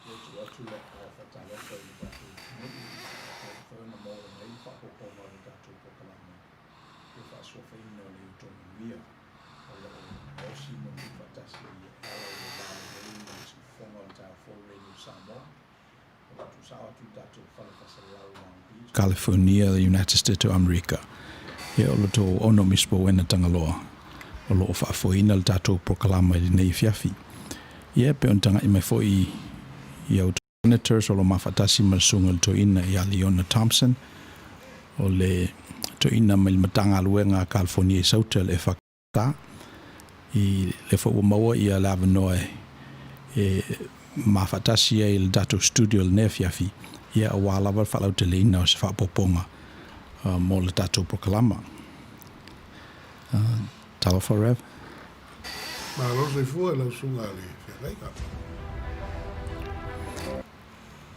Ia tuu atu le aao faatalofa i le tatou atunuu ua mafai ona maua mai le faaopoopoga o le tatou polokalame i le faasoafaina o le uto manuia o lo o gaosi ma tuufaatasi ai e ala i le va lelei ma le siufofoga o le taeao fou Radio Samoa. O lo o tuusao atu i le tatou fale faasalalau i Long Beach, California, United States o Amerika. Ia, o lo outou ono Miss Rowena Tagaloa o lo o faafoeina le tatou polokalama i lenei afiafi. Ia, e pei ona taga'i mai foi i a outou Senators o lo o mafaatasi ma le Susuga i le Toeaina ia Leona Thompson, o le toeaina mai le Matagaluega a California i Sauta le FK, i lea foi ua maua ia le avanoa e mafaatasi ai i le tatou studio i lenei afiafi, ia aua lava le faalauteleina o se faaopoopoga mo le tatou polokalama. Talofa Rev. Malo soifua i lau susuga i le feagaiga.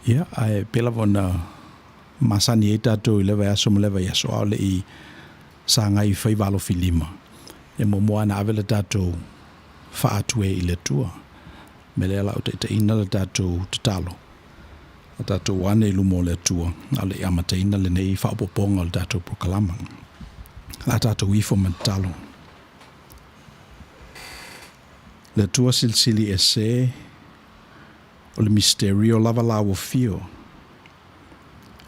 Ia, ae pei lava ona masani ai tatou i lea vaiaso ma lea vaiaso, a o le i sagai i faiva alofilima, e muamua lava ona ave le tatou faatue i le Atua. O le mea lea o le a ou taitaiina le tatou tatalo, a tatou ane i luma o le Atua, a o le i amataina lenei faaopoopoga o le tatou polokalama. O le a tatou ifo ma tatalo. Le Atua Silisili Ese, o le misterio lava la ua fio,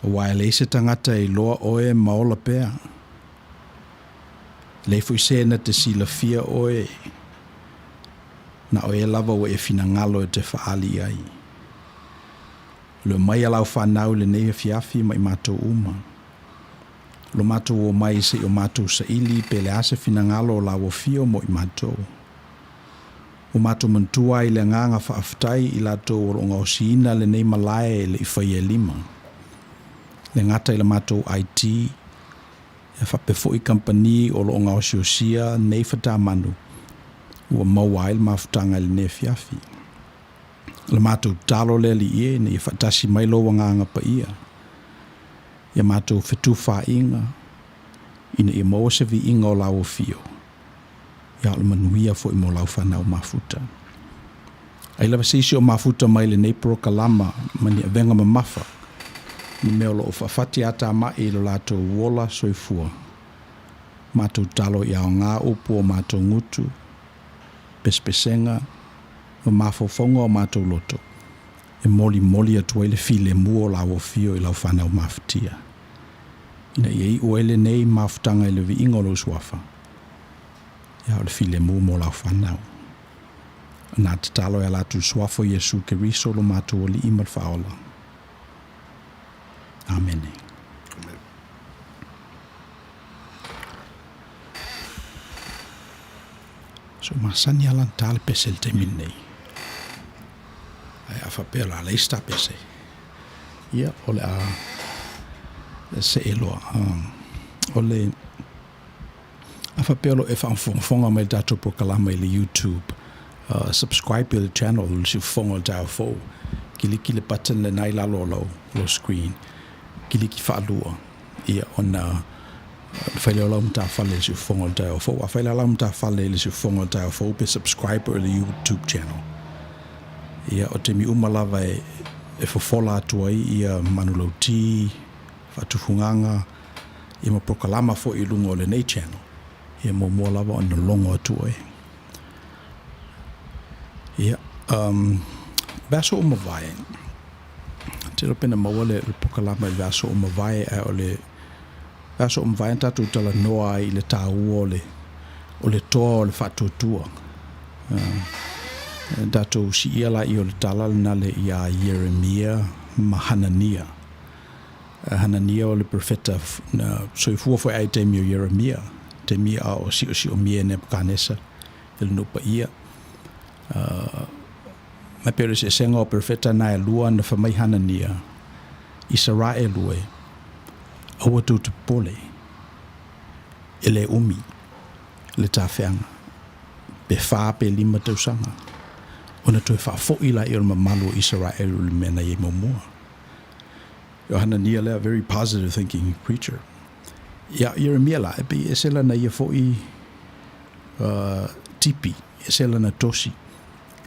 aua e leai se tagata e iloa oe ma ola pea. E leai foi se na te silafia oe, na o e lava ua e finagalo e te faaali i ai. O le omai a lau fanau i lenei afiafi ma i matou uma. O lo matou omai se i o matou saili pe le a se finagalo o lau afio mo i matou. Ua matou manatua ai le agaga faafetai i latou o lo o gaosiina lenei malae e le i faia e lima. Le gata i la matou IT, e faapea foi kamupani o lo o gaosiosia nei fatamanu ua maua ai le mafutaga i lenei afiafi. O le matou tatalo le Alii e, ina ia faatasi mai lou agaga paia. Ia matou fetufaaiga ina ia maua se viiga o lau afio, ia o le manuia foi mo lau fanau mafuta. Ai lava se isi o mafuta mai lenei polokalama ma ni avega mamafa, ni mea o lo o faafati atamai i lo latou ola soifua. Matou talo i aoga upu o matou gutu, pesepesega ma mafaufauga o matou loto e molimoli atu ai le filemu o lau afio i lau fanau mafatia, ina ia iu ai lenei mafutaga i le viiga o lou suafa, ia o le filemu mo lau fanau. Na tatalo e ala atu i le suafa o Iesu Keriso lo matou Alii ma le Faaola. Amene. Amen. So masani ala na ta le pese i le taimi lenei. Ae a faapea o le a leai se ta pese, ia o le a see loa. O le a faapea o lo o e faafogafoga mai i le tatou polokalama i le YouTube, subscribe i le channel o le Siufofoga o le Taeao Fou. Kiliki le button lena i lalo o lau screen, kiliki faalua, ia ona fai lea o lau matafale i le Siufofoga o le Taeao Fou. Afai la lau matafale i le Siufofoga o le Taeao Fou pe subscribe i le YouTube channel, ia o taimi uma lava e fofola atu ai ia manulauti, faatufugaga, ia ma polokalama foi i luga o lenei channel, ia muamua lava ona logo atu oe. Ia, um, vaiaso ua mavae, te iloa pe na maua le polokalama i le vaiaso ua mavae, ae o le vaiaso ua mavae na tatou talanoa ai i le taua o le, o le toa o le faatuatua. Uh, tatou siia laia o le tala lena le iā Ieremia ma Hanania. Hanania o le perofeta na soifua foi ai i taimi o Ieremia, taimi a o siosiomia e Nebukanesa i le nuu paia. Ma e pei o le eseesega o perofeta na e lua na fai mai Hanania, Isaraelu e, aua tou te popole, e le umi le tafeaga, pe fa pe lima tausaga, ona toe faafoi laia o le mamalu o Isaraelu i le mea na i ai muamua. O Hanania lea, very positive thinking preacher. Ia Ieremia la, e pei e ese lana ia foi tipi, ese lana tosi,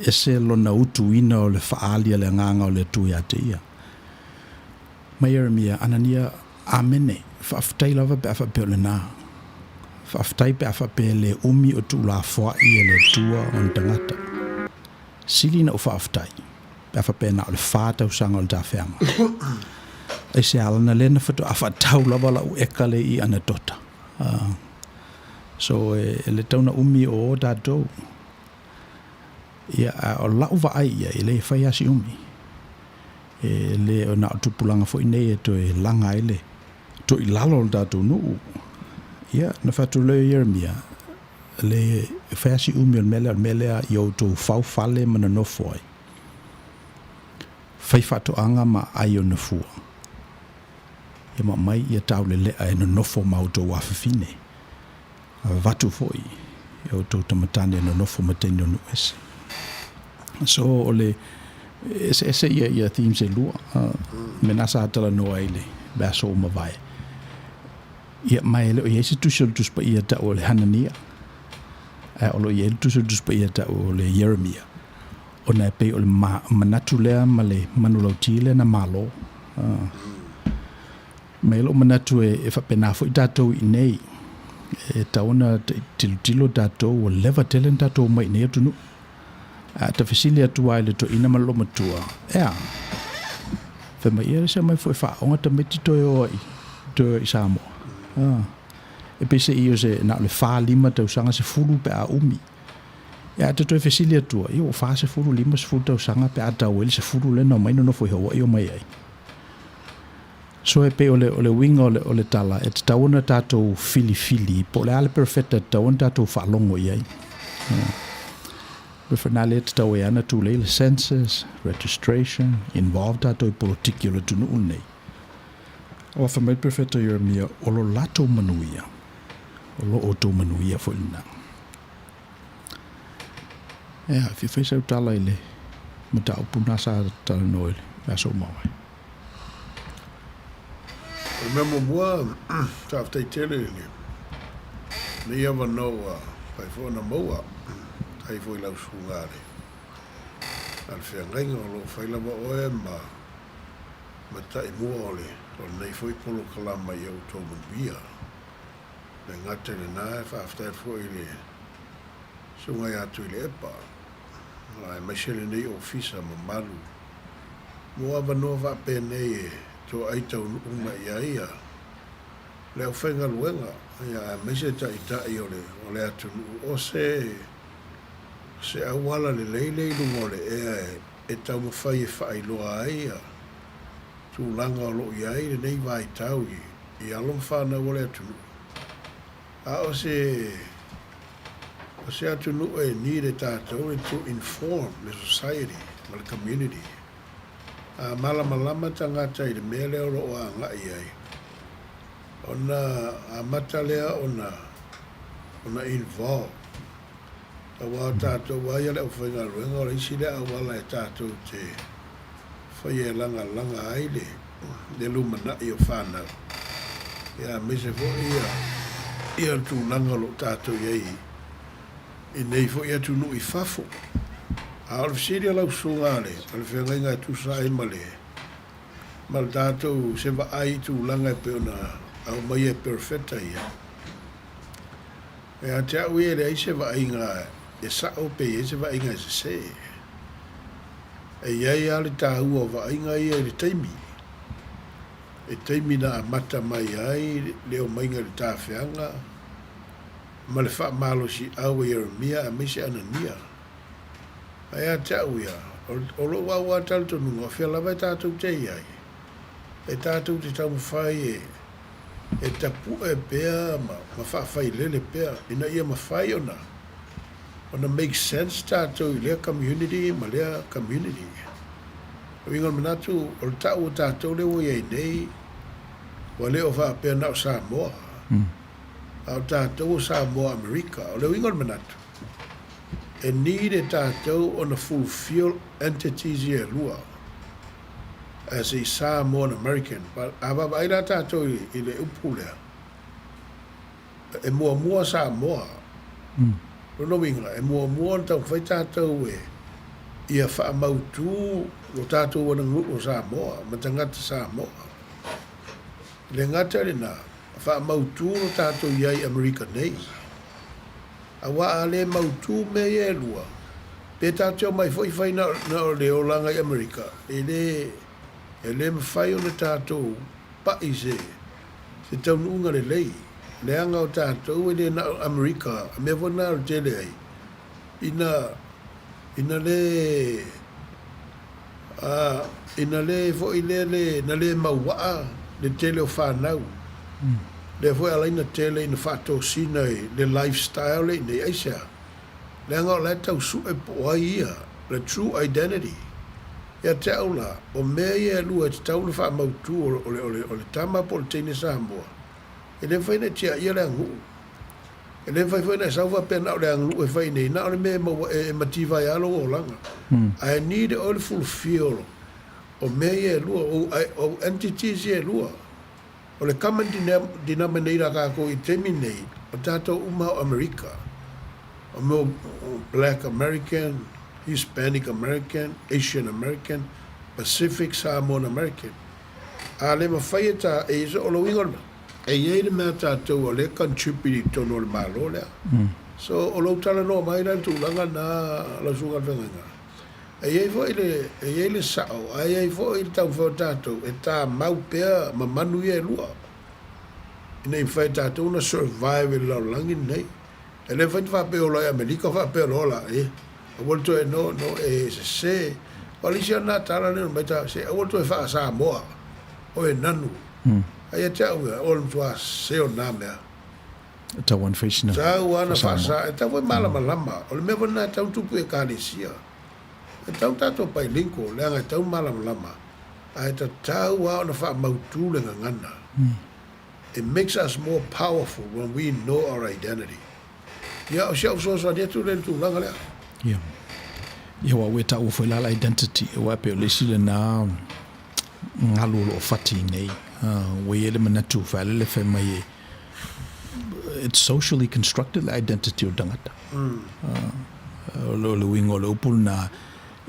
ese lona utuina o le faaali a le Agaga o le Atua ia te ia. Ma Ieremia, Anania, Amene, faafetai lava pe a faapea o lena. Faafetai pe a faapea e le umi o tuulafoai e le Atua ona tagata. Sili na ou faafetai. Pe a faapea na o le fa tausaga o le tafeaga. Aisea lana lea na faatoa faatau lava lau eka le i Anatota. So e le tau na umi o o tatou. Ia, a o lau vaai ia, e le fai lava si umi. E le o na o tupulaga foi nei e toe laga ai le toilalo o le tatou nuu. Ia, na fai atu lea o Ieremia, Le fai lava si umi o le mea lea, o le mea lea ia outou fau fale ma nonofo ai, fai faatoaga ma ai ona fua, ia ma aumai ia taulelea e nonofo ma outou afafine, avatu foi e outou tamatane e nonofo ma teine o nuu ese. So o le eseese ia ia themes e lua, mea na sa talanoa ai i le vaiaso ua mavae. Ia, ma e le o i ai se tusi o le Tusi Paia tau o le Hanania, ae o lo o i ai le tusi o le Tusi Paia tau o le Ieremia, ona e pei o le manatu lea ma le manulauti lea na malo. Ma e lou manatu e faapena foi tatou i inei, e tatau ona tilotilo tatou, ua leva tele ona tatou omai i nei atunuu. A ta fesili atu lava i le toeaina ma le loomatua, E a? Fai mai, Ia, se aumai foi e faaaoga tamaiti toe o ai, toe o i Samoa. A, e peiseai o se na o le 4, 5 tausaga, 10 pe a umi. Ia, a ta toe fesili atua, ia ua 40, 50 tausaga pe a tau ai le 10 lea na omai nonofo i Hawaii omai ai. So e pei o le, o le uiga o le, o le tala, e tatau ona tatou filifili po o le a le perofeta e tatau ona tatou faalogo i ai. Perofeta lea e tatau ai lava ona tulei le census, registration, involve tatou i polotiki o le atunuu lenei. Aua fai mai le perofeta Ieremia, o lo latou manuia, o lo outou manuia foi lena. Ea, e fia fai sau tala i le mataupu lena sa talanoa i le aso ua mavae. O le mea muamua, faafetai tele i lenei avanoa ua mafai foi ona maua. Faafetai foi i lau susuga a le feagaiga o lo o fai lava oe ma mataimua o lenei foi polokalama ia outou manuia. E le gata i lena, e faafetai atu foi i le Susuga ia Tuilaepa, aemaise lenei Ofisa mamalu mo avanoa faapenei e toai taunuu mai i ai le aufaigaluega, aemaise Taitai o le atunuu. O se auala lelei lea i luga o le ea e taumafai e faailoa ai tulaga o lo o i ai lenei vaitau i alo ma fanau o le atunuu. A o se o se atunuu e need e tatou le to inform le society ma le community. A malamalama tagata i le mea lea o lo o agai i ai, ona amata lea ona ona involve. Aua o tatou lava ia le aufaigaluega o le isi lea auala e tatou te faia e lagalaga ai le lumanai o fanau, aemaise foi ia le tulaga o lo o tatou i ai i nei foi atunuu i fafo. A o le fesili a lau susuga a le feagaiga e tusa ai ma le ma le tatou se vaai i tulaga e pei ona aumaia e Perofeta ia, Ia te au ia e leai se vaaiga e sao pe i ai se vaaiga e sese. E i ai lava le taua o vaaiga ia i le taimi, e taimi na amata mai ai le omaiga i le tafeaga ma le faamalosiau a Ieremia aemaise Anania. A ia te au ia, o lou au lava talitonuga, o fea lava e tatou te i ai, e tatou te taumafai e e tapue pea ma faafailele pea ina ia mafai ona ona make sense tatou i lea community ma lea community. O uiga o le manatu, o le tau o tatou lea ua i ai nei, ua le o faapea na o Samoa, a o tatou o Samoa Amerika. O le uiga o le manatu, e need e tatou ona fulfill entities ia e lua. As a Samoan American, but a vaavaai la tatou i le upu lea, e muamua Samoa. Lona uiga, e muamua ona taumafai tatou e ia faamautu lo tatou aganuu o Samoa ma tagata Samoa. E le gata i lena, faamautu lo tatou i ai i Amerika nei. Aua a le mautu mea ia e lua, pe tatou te omai foi fai na o le olaga i Amerika, e le, e le mafai ona tatou paʻi se, se taunuuga lelei, leaga o tatou e le na o Amerika, a mea foi lena o le tele ai, ina, ina le, a, ina le foi lea le, na le mauaa le tele o fanau. Lea foi e ala ai na tele ina faatosina i le lifestyle lea i inei. Aisea? Leaga o la e tau sue po o ai ia, le true identity. Ia te au la, o mea ia e lua e tatau ona faamautu o le, o le, o le tama po o le teine Samoa, e le mafai ona e tiaia le aganuu. E le mafai foi ona e sau faapea na o le aganuu e fai nei, na o le mea e maua, e mativa ai lava lou olaga. Ae need oe le fulfill o mea ia e lua, o entities ia e lua. O le common denominator a tatou i le taimi lenei, o tatou uma o Amerika. O mea o Black American, Hispanic American, Asian American, Pacific Samoan American. A le mafai e ta, e, o le uiga o le mea, e i ai le mea a tatou o lea e contribute i totonu o le Malo lea. So, o lou talanoa mai la i le tulaga lena lau Susuga i le Feagaiga, E i ai foi le, e i ai le sao, ae i ai foi le taumafai o tatou e tamau pea ma manu ia e lua, ina ia mafai e tatou ona survive i le lalolagi lenei. E le mafai ona faapea e ola i Amerika faapea loa la, e, aua le toe, no, no, e sese. Aua o le isi lava lena tala lea na aumai, ta, se aua le toe faa-Samoa, oe nanu. Ae ia te au ia, o le matua sese o na mea. E tau ana whaisina. Tau ana whaasa, e tau foi malamalama. O le mea foi lena e tau tupu i ekalesia. E tau tatou bilingual, leaga e tau malamalama, ae tatau lava ona faamautu le gagana. It makes us more powerful when we know our identity. Ia, o si au fesoasoani atu lea i le tulaga lea. Ia. Ia, aua ua e taua foi la le identity, aua e pei o le isi lena galu o lo o fati nei. Ua i ai le manatu faalele fai mai e it's socially constructed le identity o le tagata. O le uiga o le upu lena,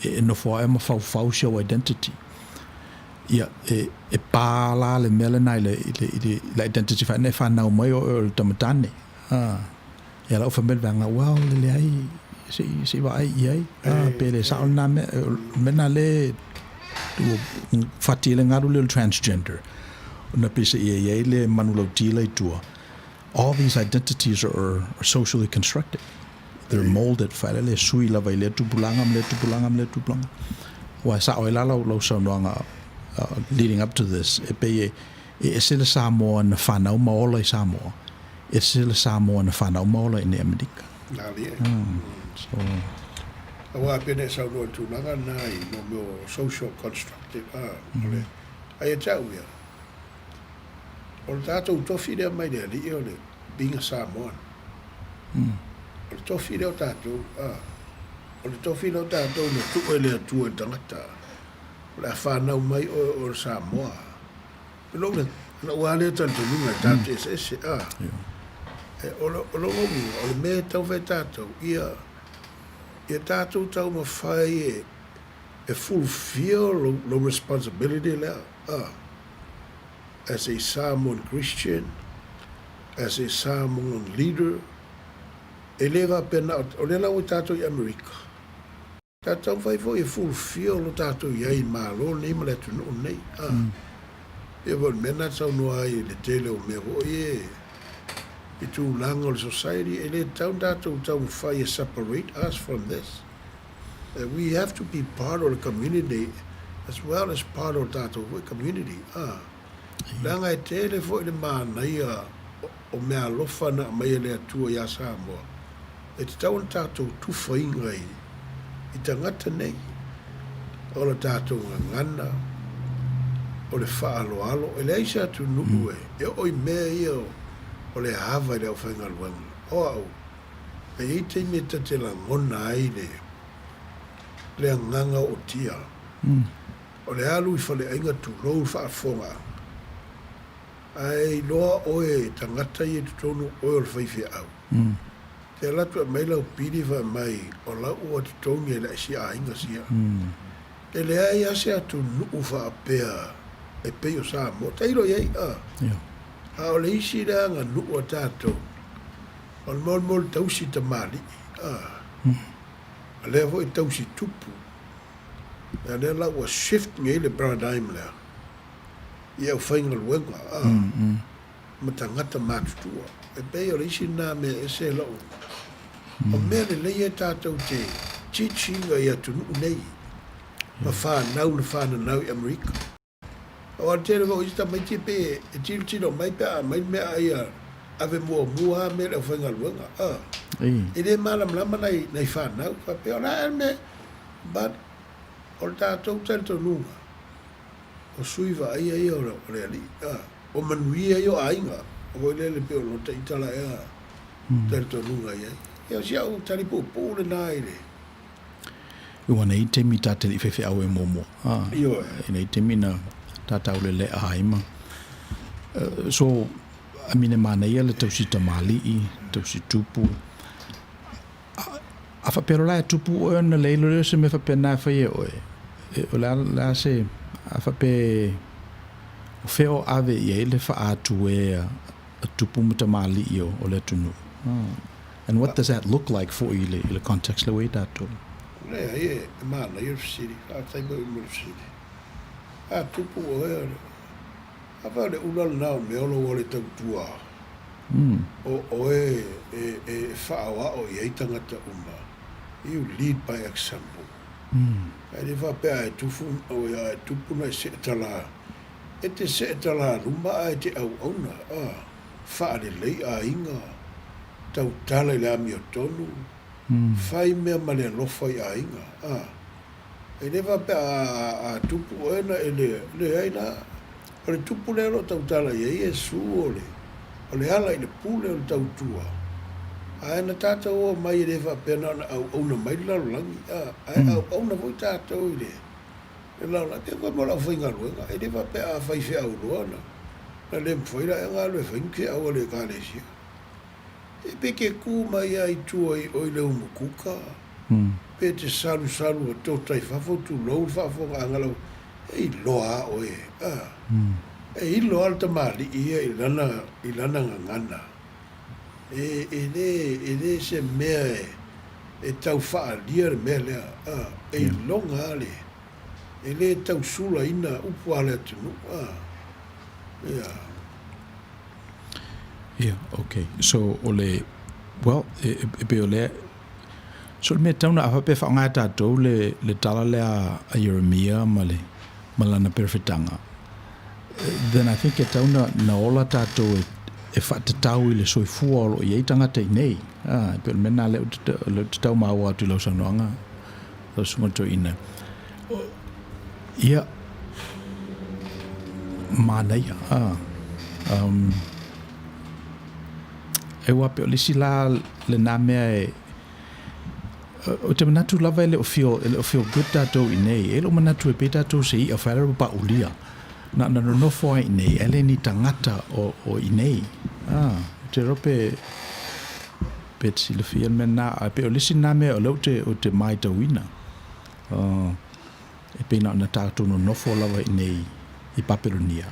e nofo ae ma faufau si au identity. Ia, e, e pā la le mea lena i le, i le, i le, i le identity whaina e whanau mai o o le tamatane. Ia lau fai mai le vaega, well, e leai, se i, se i vaai i ai, pe le sao lena mea, o le mea lena le ua fati ai le galu lea o le transgender, ona peiseai e i ai le manulauti la i tua, all these identities are, are socially constructed. They're molded, faelele, e sui lava i lea tupulaga ma lea tupulaga ma lea tupulaga. Aua e sao ai la lau, lau saunoaga leading up to this, e pei e, e ese le Samoa na whanau ma ola i Samoa, ese le Samoa na whanau ma ola i nei Amerika. Nā lie. So. Aua pei ona e saunoa i le tulaga lena i mo mea o social constructed, a, o le, a ia te au ia, o le tatou tofi lea mai le Alii o le being a Samoan. O le tofi lea o tatou, a, o le tofi lea o tatou na tuu e le Atua i le tagata, o le a whanau mai oe o le Samoa. I lou le, lou lava lea talitonuga e tatou te eseese, a. E, o le, o lona uiga, o le mea e taumafai e tatou, ia, ia tatou taumafai e, e fulfill lou, lou responsibility lea, a, as a Samoan Christian, as a Samoan leader, e le faapea na o, o lea la ua tatou i Amerika, Tatou taumafai foi e fulfill lo tatou i ai i le Malo lenei ma le atunuu lenei. A. Pei foi o le mea lena e saunoa ai i le tele o mea foi e i tulaga o le society, e le tatau ona tatou taumafai e separate us from this. We have to be part of the community as well as part of tatou foi community. A. Leaga e tele foi le manaia o meaalofa na aumai e le Atua iā Samoa, e tatau ona tatou tufaina i, i tagata nei, o le tatou gagana, o le faaaloalo, e leai se atunuu e, e oo i mea ia o, o le ava i le aufaigaluega. O au, e i ai taimi e ta te lagona ai le, le agaga ootia, o le alu i faleaiga tulou le faafofogaaga. Ae iloa oe e tagata ia i totonu o oe o le faifeau. Te alu atu e aumai lau pili fai mai o lau ua totogi e le isi aiga sia. E leai a se atunuu faapea e pei o Samoa. Tailo i ai a. A o le isi lea aganuu a tatou o le molimoli tausi tamalii a. O lea foi tausi tupu. A lea la ua shift nei le paradigm lea. I aufaigaluega a ma tagata matutua. E pei o le isi lena mea ese lou, o mea lelei e tatou te teaching i atunuu nei ma fanau na fananau i Amerika. Aua o le tele foi o isi tamaiti e pei e tilotilo mai pe a aumai le meaai a ave muamua lava mea i le aufaigaluega a. E le malamalama nai fanau faapea o le a ea le mea but o le tatou talitonuga O sui vaaia ia o le alii, a, o manuia ia o aiga, foi lele pei o lota ita la ea talitonuga i ai. Ia o si au tali puupuu lena i le. Ua nei taimi ta te le i faifeau ai muamua, a, Ioe. I nei taimi na tatau lele'a ai ma, so, I mean e manaia le tausi tamalii, tausi tupu, A faapea loa la e tupu oe ona lei loa lea o se mea faapena e fai e oe, o le a, le a se, a faapea o fea o ave i ai le faaatuea a tupu ma tamalii o le atunuu? And what does that look like foi i le, i le context lea ua i ai tatou? Leai, e manaia le fesili. Faafetai foi mo le fesili. A tupu oe, a faapea o le ula lena o mea o lou ole tautua O oe e whaaoao i ai tangata uma, you lead by example. Ae le faapea a e tufu, a e tupu na e seetala, e te seetala luma ae te auauna, a, faalelei aiga, tautala i le amiotonu, fai mea ma le alofa i aiga, a. E le faapea a tupu oe na e leai la. O le tupu lea o lo o tautala i ai Iesu o le, o le ala i le pule o le tautua. Ae na tatou oo mai e le faapea na ona auauna mai le lalolagi, a, ae auauna foi tatou i le, le lalolagi. Pei foi mo le aufaigaluega, e le faapea a faifeau loa na. Na le mafai la ea ona alu e fai ni feau a le Ekalesia. E pe te kū mai lava i tua i o i le umukuka, pe te salusalu o tota i fafo tulou le faafofogaaga lau, e iloa lava oe, a. E iloa lava le tamalii ia i lana, i lana gagana. E, e le, e le se mea e, e tau faaalia le mea lea, a. E iloga lava le, e le tau sulaina upu a le atunuu, a. Ia. Ia, ok. So, o le, well, e, e, e pei o lea, so le mea tau na a faapea faaaoga e tatou le, le tala lea a Ieremia ma le, ma lana perofetaga, then I think e tau na, na ola tatou e, e faatatau i le soifua o lo o i ai tagata i nei. Ah, e pei o le mea lena lea ou te, lea ou te tau maua atu i lau saunoaga, lau susuga toeaina. Ia, manaia, ah. Um, e ua pei o le isi la lenā mea e, ou te manatu lava e le o feel, e le o feel good tatou i nei. E le o manatu e pei tatou se i'a whae raro pa'ulia. Na na nonofo ai i nei, e le ni tagata o, o i nei. Ah, te ro pe, pe te silafia le mea nā, a pei o le isi nā mea o lea ou te, ou te maitauina. Ah, e pei na ona tatou nonofo lava i inei i Papelonia,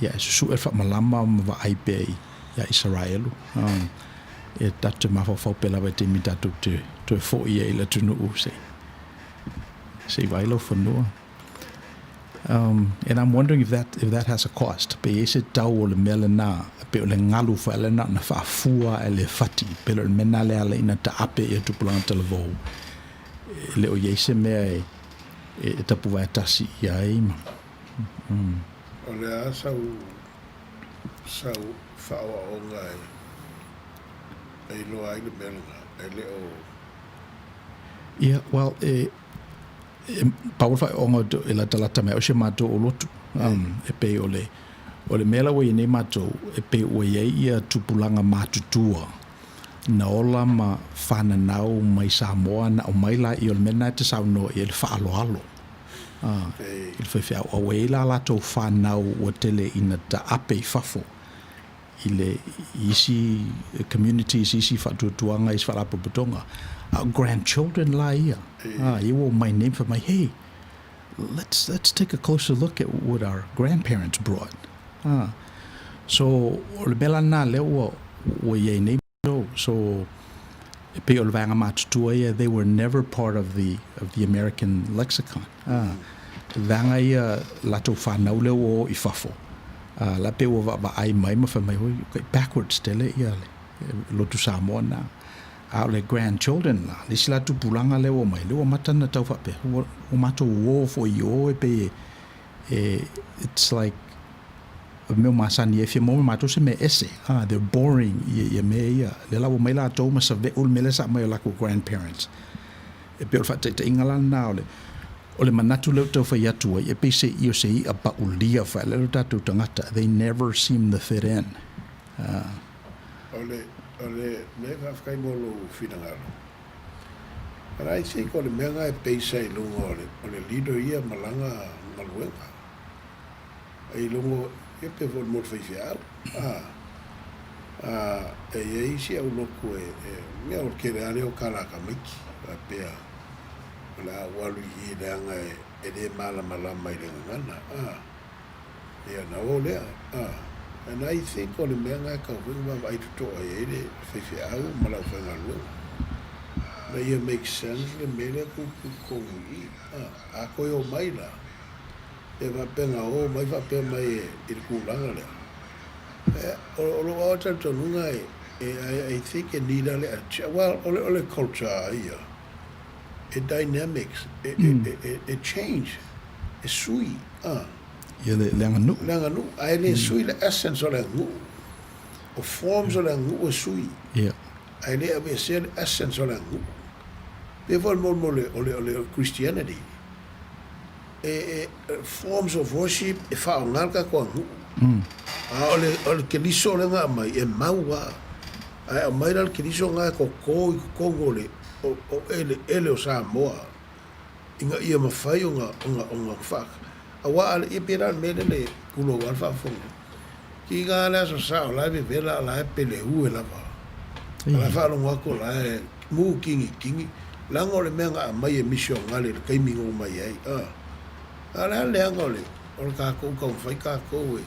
ia e susuʻe le faamalama ma vaai pea i iā Isaraelu. E tatou te mafaufau pea lava i taimi tatou te toe foʻi ai i le atunuu se se i vaai lau fanua. Um, and I'm wondering if that, if that has a cost. Pe i ai se tau o le mea lenā, pe o le galu foi lea na ona faafua e le fati, pe le o le mea nā le ala ina taape ia tupulaga talavou. E le o i ai se mea e, e tapuvae tasi i ai ma. Mm. O le a sau, sau faaoaoga e, e iloa ai le mea lena, e le o. Ia, well, e, e pau le faaiuga e latalata mai au si a matou o lotu. Um, e pei o le, o le mea la ua i ai nei matou, e pei ua i ai ia tupulaga matutua na ola ma fananau mai Samoa na aumai laia o le mea lena e te saunoa i ai le faaaloalo i le faifeau a ua i ai la latou fanau ua tele ina taape i fafo i le i isi communities isi faatuatuaga isi faalapotopotoga a o grandchildren la ia ia ua omai nei ma fai mai hey let's let's take a closer look at what our grandparents brought. Ah. So, o le mea la lena lea ua, ua i ai nei so, so e pei o le vaega matutua ia, they were never part of the, of the American lexicon. Ah. Vaega ia latou whanau lea ua o i fafo. Ah, la pei ua vaavaai mai ma fai mai, oi, okay, backwards tele ia le lotu Samoa na. A o le grandchildren la, le isi la tupulaga lea ua omai, lea ua amata ona tau faapea, ua, ua matou uō foi i o e pei e, e, it's like, o mea masani e fia maua me matou se mea ese, ah, they're boring ia, ia mea ia. Lea la ua omai latou ma save'u le mea lea sa aumai e o lakou grandparents. E pei o le faataitaiga la lena o le, o le manatu lea ou te tau fai atu ai, e pei se i o se i'a pa'ulia faelele o tatou tagata, they never seem to fit in. Ah. O le, o le mea faafetai mo lou finagalo. But I think o le mea na e base ai i luga o le, o le leader ia ma lana galuega. E i luga, ia pe foi mo le faifeau. A, a, e i ai isi au lotu e, e, mea o le tele lava lea o tala a tamaiti, faapea, o le a ou alu i i leaga e, e le malamalama i le gagana. A. Ia ona o lea. And I think o le mea lena e tatau foi ona vaavaai totoa i ai le faifeau ma le aufaigaluega. Ina ia make sense le mea lea tupu i totonu i i. A toe omai la, pe faapea na o mai faapea mai i le tulaga lea, o lou lava talitonuga I think e need a le, well, o le culture lava ia, e dynamics, e change, e sui. Ia le, le aganuu. Le aganuu, ae le sui le essence o le aganuu. O forms o le aganuu e sui. Ia. Ae le aveesea le essence o le aganuu. Pei foi o le o le, o le Christianity. E, e, forms of worship e faaaoga le tatou aganuu. A o le, o le Keriso lea na aumai, e mau lava. Ae aumai la le Keriso lena e toto i totonu o le, o, o eleele o Samoa. ina ia mafai ona, ona, ona faa, aua a le, ia pei la o le mea lea le tulou lava le faafofoga. Kiga le aso sao la e vevela a la e peleue lava. A la e faalogo atu o la e mu kigikigi, leaga o le mea na aumai e misionale i le taimi na omai ai, a. A o le a le leaga o le, o le tatou taumafai tatou e,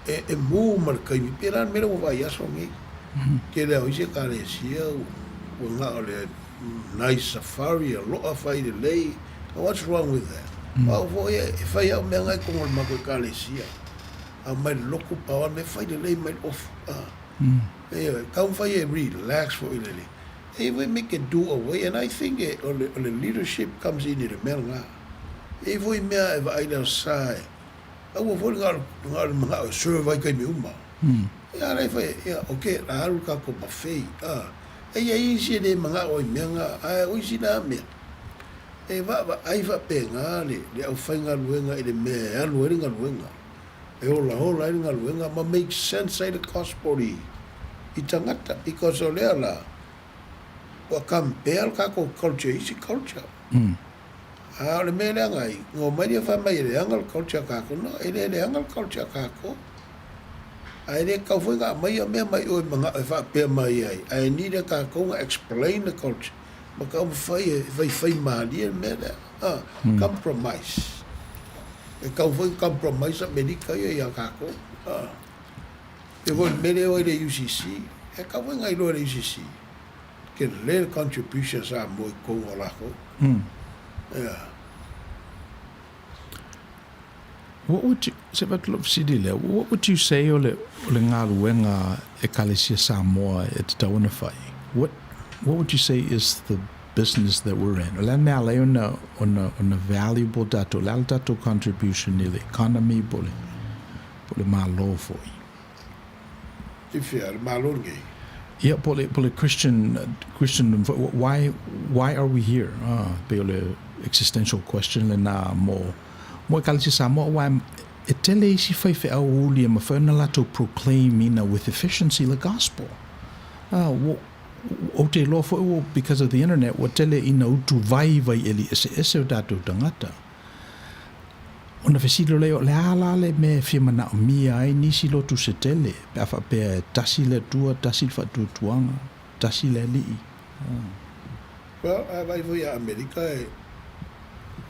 e, e mu ma le taimi, pei o le a le mea lea ua vaai aso nei. Tele lava o isi ekalesia ua, ua na o le nice safari, aloa fai lelei, what's wrong with that? O au foi e fai au mea na i totonu o le matou ekalesia. Aumai le lotu pau a mea fai lelei mai le ofu a. Ioe, taumafai e relax foi lele. E i ai foi make a do away and I think e o le o le leadership comes in i le mea lena. E i ai foi mea e vaai le sa e aua foi le na o le manao e serve ai taimi uma. Ia a la e fai ia okay o le a alu le tatou buffet a. E i ai isi e le manao ai i mea na ae o isi na mea e vaavaai faapena le le aufaigaluega i le mea e alu ai le galuega. e olaola ai le galuega ma make sense ai le gospel i i tagata because o lea la ua compare le tatou culture i isi culture. A o le mea leaga ai, na omai lea fai mai e leaga le culture a tatou. No, e le leaga le culture a tatou. Ae le tatau foi ona aumaia mea mai o e manao e faapea mai ai, ae need e tatou ona explain le culture ma taumafai e faifai malie le mea lea. A, compromise. E tau foi compromise Amerika ia ia tatou. A, e foi le mea lea o i le UCC. E tau foi na iloa e le UCC. Tele le contribution a Samoa i totonu o latou. Yeah. What would you, se avatu lau fesili lea, what would you say o le, o le galuega Ekalesia Samoa e tatau ona fai? What, what would you say is the business that we're in? O le a le mea ala ai ona, ona, ona valuable tatou, o le a le tatou contribution i le economy po o le, po o le Malo foi? I whea, le Malo lenei? Ia, po o le, po o le Christian, Christian, why, why are we here? Ah, pei o le existential question lena mo, mo Ekalesia Samoa, aua e tele isi faifeau uli e mafai ona latou proclaim ina with efficiency le gospel. Ah, ua, ou te iloa foi ua, because of the internet, ua tele ina utu vaivai eli eseese o tatou tagata. Ona fesili lea, o le a la le mea e fia manaomia ai nisi lotu se tele, pe a faapea e tasi le Atua, tasi le faatuatuaga, tasi le Alii. Well, a vaai foi ia Amerika e,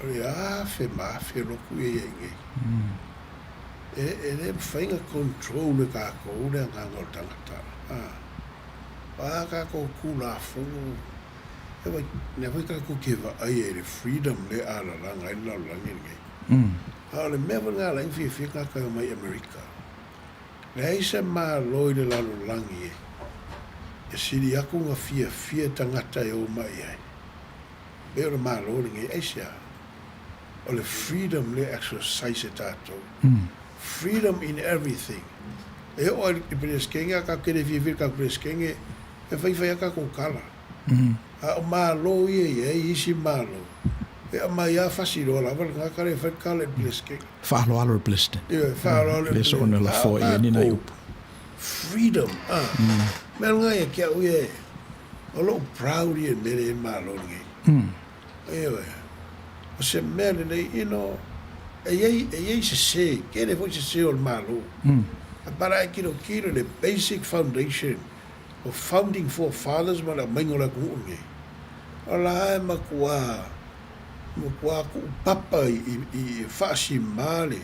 o le afe ma afe lotu ia i ai nei. E, e le mafai ona control e tatou le agaga o le tagata. A, a tatou Tulafono Lea foi tatou te vaai ai i le freedom lea e alalaga ai le lalolagi lenei. A o le mea foi lena e ala ai ona fiafia tagata e omai i Amerika, leai se Malo i le lalolagi e sili atu ona fiafia tagata e omai ai pei o le Malo lenei. Aisea? O le freedom lea e exercise e tatou. Freedom in everything. E oo lava i le Peresetene, a tatou te le fiafia i le tatou Peresetene, e faifai lava tatou tala. A o Malo ia e i ai isi Malo, e aumai lava fasi loa lava le tagata lea e fai le tala i le Peresetene. Faaaloalo le Peresetene. Ioe, faaaloalo le Peresetene. Le soona lafoa i ai ni nai upu. Freedom, a. Mea lena ia te au ia, o lou proud ia i le mea lea e i ai le Malo lenei. Ioe. O se mea lelei, you know, e i ai, e i ai sese, tele foi sese o le Malo. A but a e tilotilo i le basic foundation o founding forefathers ma le aumaiga o le atunuu lenei, o la e matuā, matuā tuupapa i, i, i faasimā le,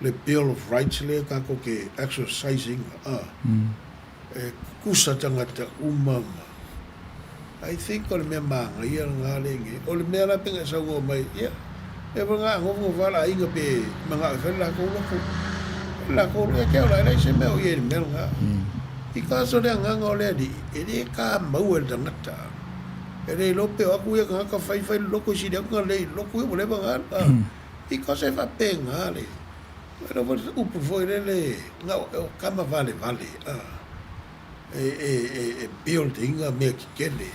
le Bill of Rights lea tatou te exercise ina, a. E tutusa tagata uma ma I think o le mea manaia lena le nei. O le mea la pei ona e saunoa mai, ia, e foi na nofonofo lava le aiga pe manao e fai le latou lotu. O le latou lotu, ia te au la, e leai se mea o i ai i le mea lena. Because o le agaga o le Alii, e le kamau e le tagata. E le iloa pe o atu ia tagata fai fai le lotu e sili atu ona lei i le lotu ia ua leva ona alu. Because e faapena le, e iloa foi le upu foi lele, na o tama valevale. E build ina mea tetele.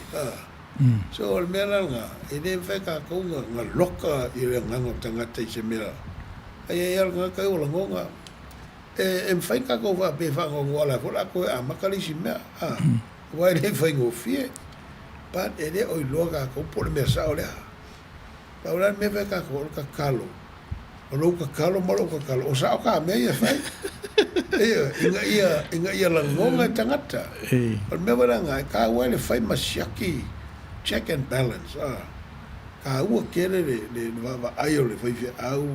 So o le mea la lena, e le mafai e tatou ona loka i le agaga o le tagata i se mea, ai ai lava le tagata ia ua lagona. E mafai ona tatou faapea e faanoanoa la foi o le a toe amata le isi mea, aua e le faigofie. But e le o iloa tatou po o le mea sao lea. Pau la le mea e fai e tatou o le tatalo. O lou tatalo ma lou tatalo, o sao ka mea ia e fai. Ioe, ina ia, ina ia lagona e tagata. O le mea foi lena, e taua ai le fai ma siaki, check and balance, a. Taua tele le, le, le vaavaai o le faifeau,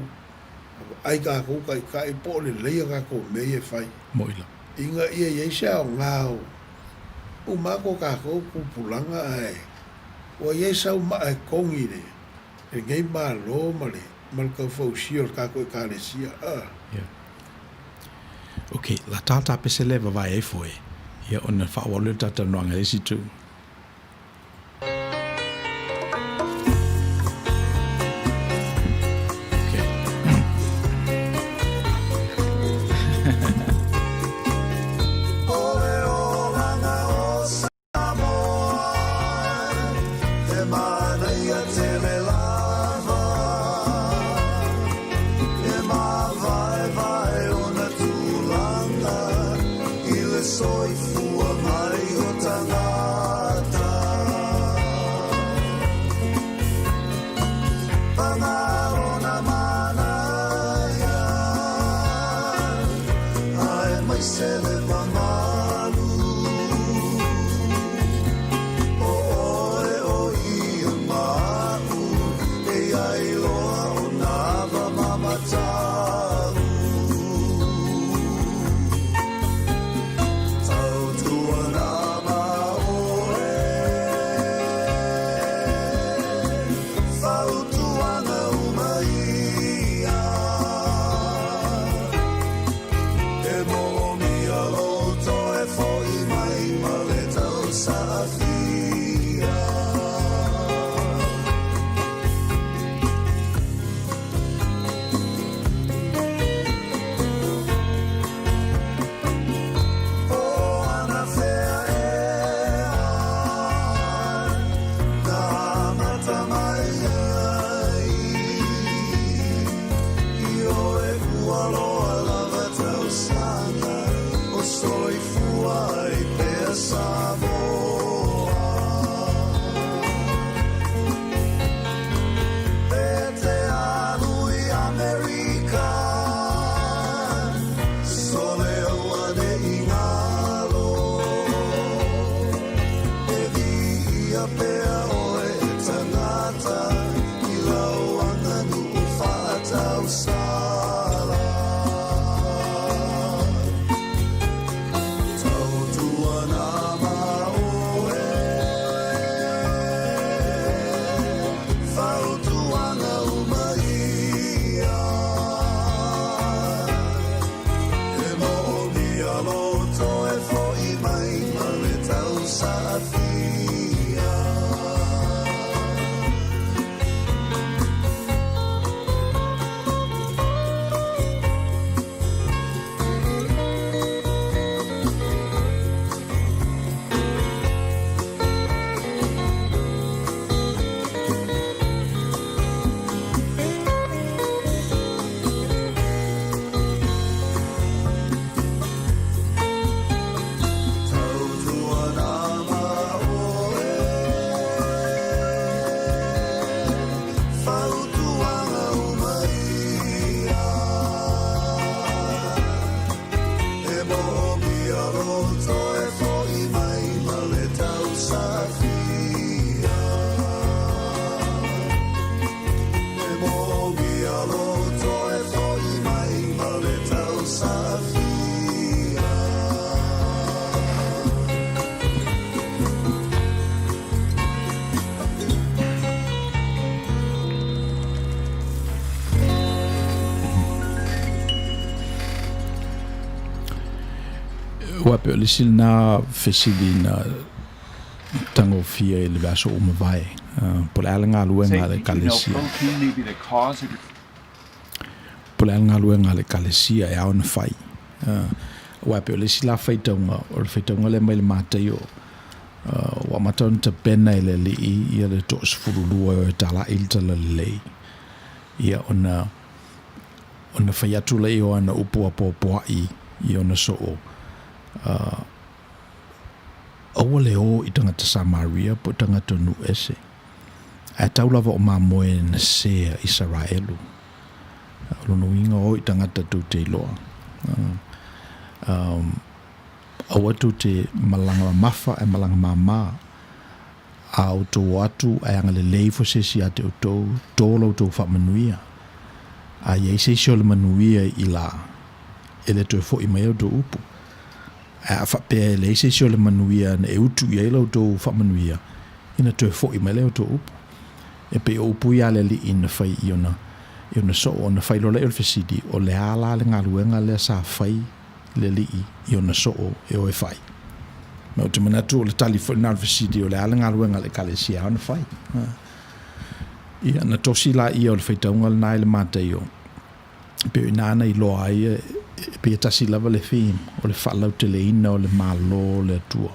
vaai tatou taitai po o lelei a tatou mea ia e fai. Moi la. Ina ia i ai se aoga o uma atu o tatou tupulaga ae ua i ai sau maa e togi i le lenei Malo ma le ma le taufausia o le tatou Ekalesia. A. Ia. Ok, la tata pese le vavae ai foe, ia ona faaauau lea o le talatalanoaga i le isi itu. Aua pei o le isi lena fesili na tagofia i le vaiaso ua mavae, po o le a le galuega a le Ekalesia? Po o le a le galuega a le Ekalesia e ao ona fai? Aua pei o le isi la faitauga, o le faitauga lea mai le Mataio, ua amata ona tapena e le Alii ia le 12 e o e talai le talalelei, ia ona ona fai atu lea o ana upu apoapoai i ona soo, aua le o i tagata Samaria po o tagata nuu ese, ae tau lava o mamoe na sea Isaraelu. O lona uiga o i tagata tou te iloa. Aua tou te malaga mamafa ae malaga māmā. A outou o atu ae agalelei ifo se isi ia te outou, tō la outou faamanuia. A i ai se isi o le manuia i la, e le toe foʻi mai ai outou upu. Ae a faapea e leai se isi o le manuia na e utu i ai la outou faamanuia, ina toe foʻi mai lea outou upu. E pei o upu ia a le Alii na fai i ona, i ona soo, ona fai loa lea o le fesili, o le a la le galuega lea sa fai le Alii i ona soo e o e fai? Ma ou te manatu o le tali foi lena o le fesili, o le a le galuega a le Ekalesia e ao ona fai? Ia, na tosi laia o le faitauga lena i le Mataio, e pei o i ina na iloa ai e pei e tasi lava le theme, o le faalauteleina o le Malo o le Atua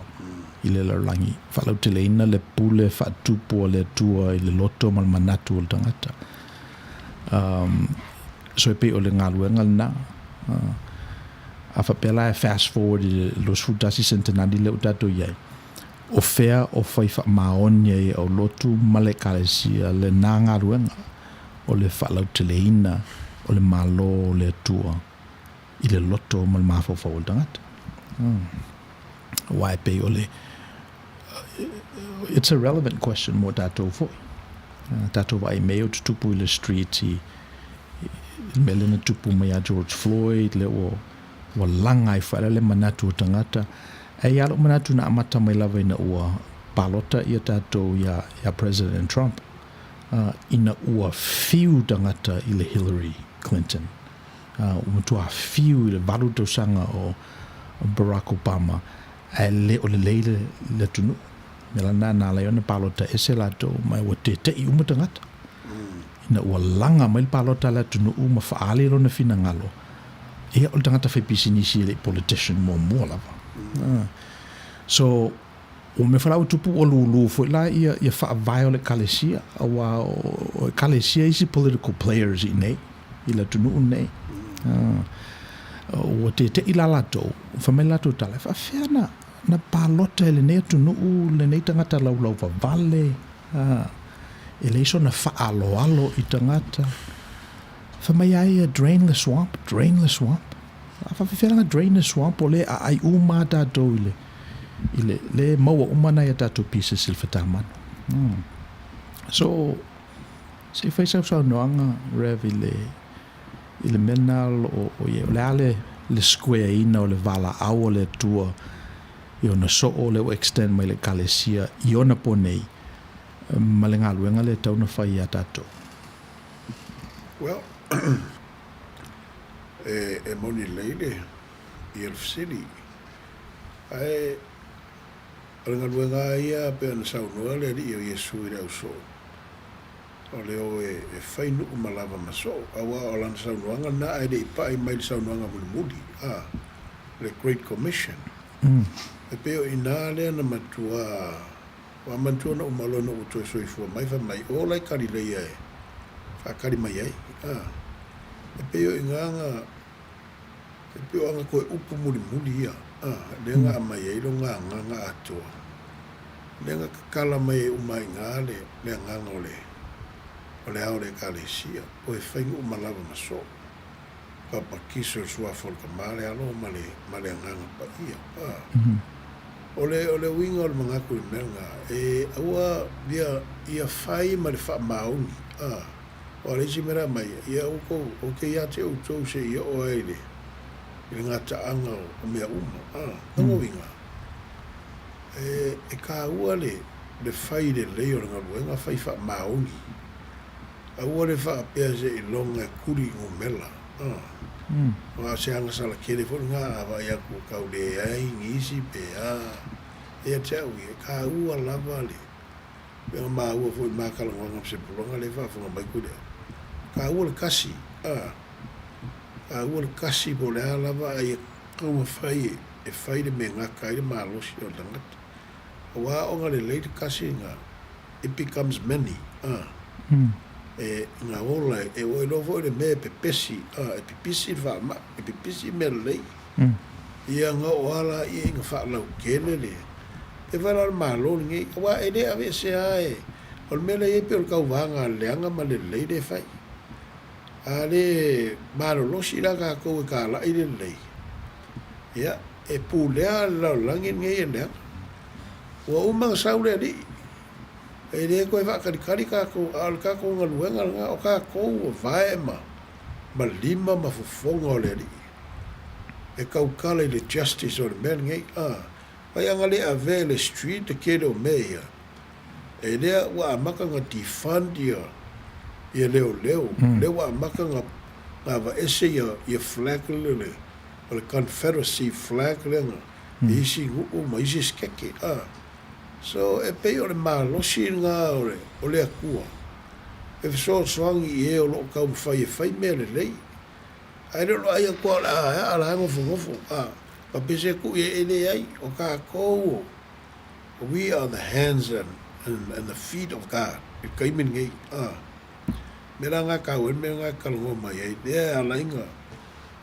i le lalolagi, faalauteleina le pule faatupu a le Atua i le loto ma le manatu o le tagata. Um, so e pei o le galuega lena. Uh, a faapea la e fast forward i le 21 sentenali lea ua tatou i ai, o fea o fai faamaoni ai e aulotu ma le Ekalesia lena galuega o le faalauteleina o le Malo o le Atua i le loto ma le mafaufau o le tagata. Aua e pei o le it's a relevant question mo tatou foi. Tatou vaai mea o tutupu i le street i le mea lea na tupu mai ia George Floyd, lea ua ua laga ai foi le manatu o tagata. Ae i ai lou manatu na amata mai lava ina ua palota ia tatou ia, ia President Trump, uh, ina ua fiu tagata i le Hillary Clinton. Uh, ua matua fiu i le valu tausaga o Barack Obama, ae le o lelei le, le atunuu. Mea la lena na ala ai ona palota ese latou, ma ua teteʻi uma tagata. Ina ua laga mai le palota a le atunuu ma faaali lona finagalo, ia o le tagata faipisinisi e le i politician muamua lava. So, ua mea foi la ua tupu ua lūlū foi la ia, ia faavae o le Ekalesia, aua o Ekalesia isi political players i inei, i le atunuu lenei. Ua teteʻi la latou, fai mai le latou tala, e faafefea na, na palota e lenei atunuu lenei tagata laulauvavale, E leai sona faaaloalo i tagata. Fai mai a ia, drain the swamp, drain the swamp. A faafefea la drain the swamp o lea e aai uma a tatou i le, i le, le maua uma nai a tatou pieces i le fatamanu. Mm. So, se i fai sau saunoaga, Rev, i le, i le mea lena o lo o i ai. O le a le, le square ina o le valaau a le Atua i ona soo lea ua extend mai le Ekalesia i ona po nei ma le galuega lea e tatau ona fai ia tatou. Well, e, e moni lelei le, ia le fesili. Ae, o le galuega lava ia pei ona saunoa le Alii o Iesu i le au soo, O le o e fai nuu ma lava ma soo, aua o lana saunoaga lena ae le i pai mai le saunoaga mulimuli, a, le Great Commission. E pei o i ina lea na matua, ua manatua ona uma loa ina ua toe soifua mai, fai mai, o la i Kalileia e faakali mai ai, a. E pei o i ina na, e pei o ana toe upu mulimuli ia, a, lea na aumai ai lona agaga atoa. Lea na tatala mai ai uma ai ina le, le agaga o le, o le ao o le Ekalesia, o e fai nuu ma lava ma soo. Papatiso i le Suafa o le Tama, le Alo ma le, ma le Agaga Paia. A. O le, o le uiga o le manatu i le mea lena, e aua ia, ia fai ma le faamaoni. A. Aua o le isi mea la aumai, ia outou, ou te ia te outou seia oo ai i le, i le gataaga o, o mea uma. A. Lona uiga, E taua le fai lelei o le galuega fai faamaoni. Aua le faapea seiloga e tuli i numera. Aua o se agasala tele foi lena a vaai atu ua tau leai nisi pe a. Ia te au ia, e taua lava le, pei ona maua foi i ma talanoaga ma Sepulona lea e faafofoga mai Tuilaepa, e taua le kasi, e taua le kasi po o le a lava ae ia Taumafai e fai le mea e gata ai le malosi o le tagata. Aua aoga lelei le kasi na, it becomes many, a, e, na ola e, ua iloa foi le mea e pepesi, a, e pipisi le faamai, e pipisi mea lelei. Ia na oo lava laia ina faalautele le, e fai la o le Malo lenei, aua e le aveesea lava e, o le mea lea e i ai pei o le tauvaga a le leaga ma le lelei lea e fai. A le malolosi la tatou e talai le lelei, ia, e pulea le lalolagi lenei e leaga. Ua uma ona sau le Alii, e le toe faatalitali tatou, a o le tatou galuega lena, o tatou ua vae ma, ma lima ma fofoga o le Alii e tautala i le justice o le mea lenei. A, ai ana le avea i le street le tele o mea ia, E lea ua amata ona defund ia ia leoleo, lea ua amata ona aveese ia ia flag lea le o le Confederacy flag lea na i isi nuu ma isi sekeke a. So e pei o le malosi lena o le o le Atua e fesoasoani i e o lo o taumafai e fai mea lelei. Ae le o le vaai atu lava o le a ea a la e nofonofo a, faapea se tuu i ai e leai o tatou o We are the hands and and the feet of God i le taimi lenei. A mea la lena e taua ai le mea lena e talanoa mai ai, lea e ala ai ona,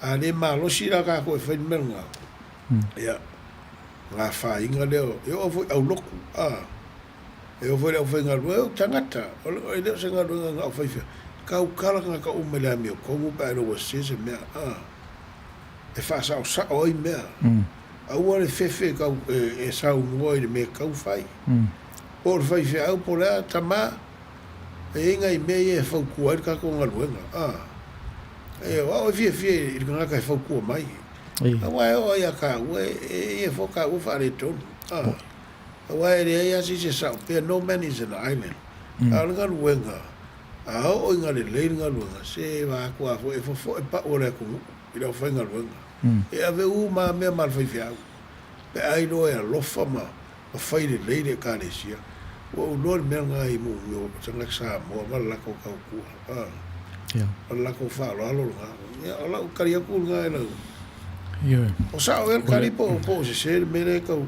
a le malosi la tatou e fai le mea lena, ia, ona afaina lea, e oo foi i aulotu, a, e oo foi i le aufaigaluega, o tagata, e le o se galuega na o faifeau, tautala tagata uma i le amiotonu pe a iloa ua sese se mea, a, e faasaosao ai mea. Aua le fefe e saunoa i le mea e tatau fai. Po o le faifeau po o le a, tama, e i ai nai mea ia e fautua ai le tatou galuega. A, e, o au e fiafia i le tagata e fautua mai. Aua e oo lava ia taua, e i ai foi taua faaletonu. A, aua e leai lava se isi e sao pea, no man is an island. A o le galuega, a oo ina lelei le galuega, se vaeatu lava foi, e fofoe pau o le atunuu i le aufaigaluega. E ave uma lava mea ma le faifeau, pe a iloa e alofa ma fai lelei le Ekalesia. Ua ou iloa le mea lena i mea o tagata Samoa ma le latou tautua, o le latou faaaloalo lena. Ia, o lau tali atu lena i lau... O sao ea le tali po o sese le mea lea e tau...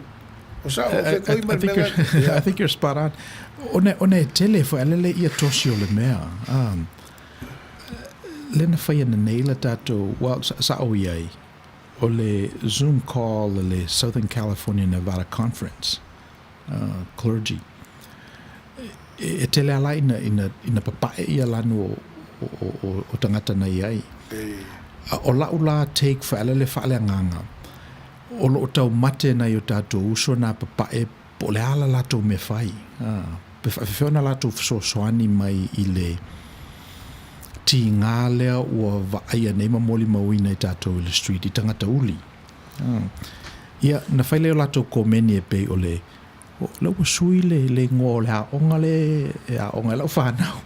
O sao, o fetoi ma le mea lena... I think you're spot on. Ona e tele foi a lele ia tosi o le mea. Lea na fai ananei le tatou, well, sa ou i ai, o le Zoom call a le Southern California Nevada Conference Clergy. E tele lava la ina, ina, ina papae ia lanu o, o, o, o tagata na i ai. O la'u la take faalele faaleagaga, o lo o taumate nai o tatou uso na papae Po o le a la latou mea fai, pe faafefea ona latou fesoasoani mai i le tiga lea ua vaaia nei ma molimauina e tatou i le street i tagata uli. Ia, na fai lea o latou komeni e pei o le, o lea ua sui le, le igoa o le aoga lea e aoga ai lau fanau.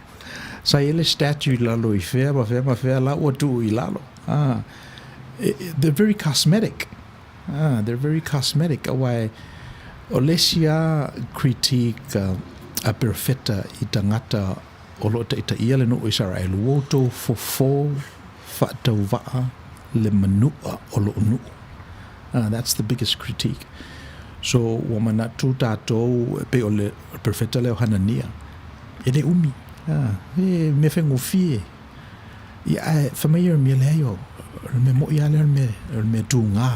Sa i ai le statue i lalo i fea ma fea ma fea la ua tuu i lalo. They're very cosmetic. Ah, they're very cosmetic, aua o le isi a critique a perofeta i tagata o lo o taitaia le nuu o Isaraelu, ua outou fofo faatauvaa le manua o lou nuu. Ah, that's the biggest critique. So, ua manatu tatou, e pei o le perofeta lea o Hanania, e le umi, ah, e mea faigofie. Ia, ae fai mai Ieremia, Leai, o le mea moʻi lava lea o le mea, o le mea tugā.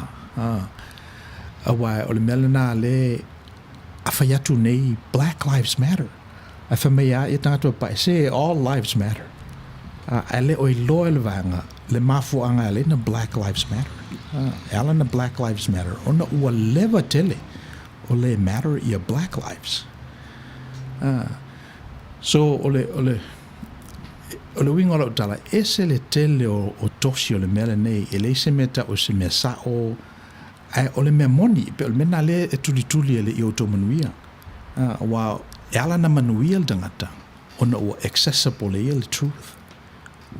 Aua o le mea lena lea a fai atu nei Black Lives Matter. Ae fai mai lava ia tagata papae, se all lives matter. Ae le o iloa e le vaega le mafuaaga e ala ai ona Black Lives Matter. E ala ona Black Lives Matter ona ua leva tele o le matter ia Black Lives. So o le, o le, O le uiga o lau tala, ese le tele o, o tosi o le mea lenei, e leai se mea tau o se mea sao, ae o le mea moni, pei o le mea lena lea e tulituli e le i outou manuia. Aua e ala ona manuia le tagata, ona ua accessible e ia le truth.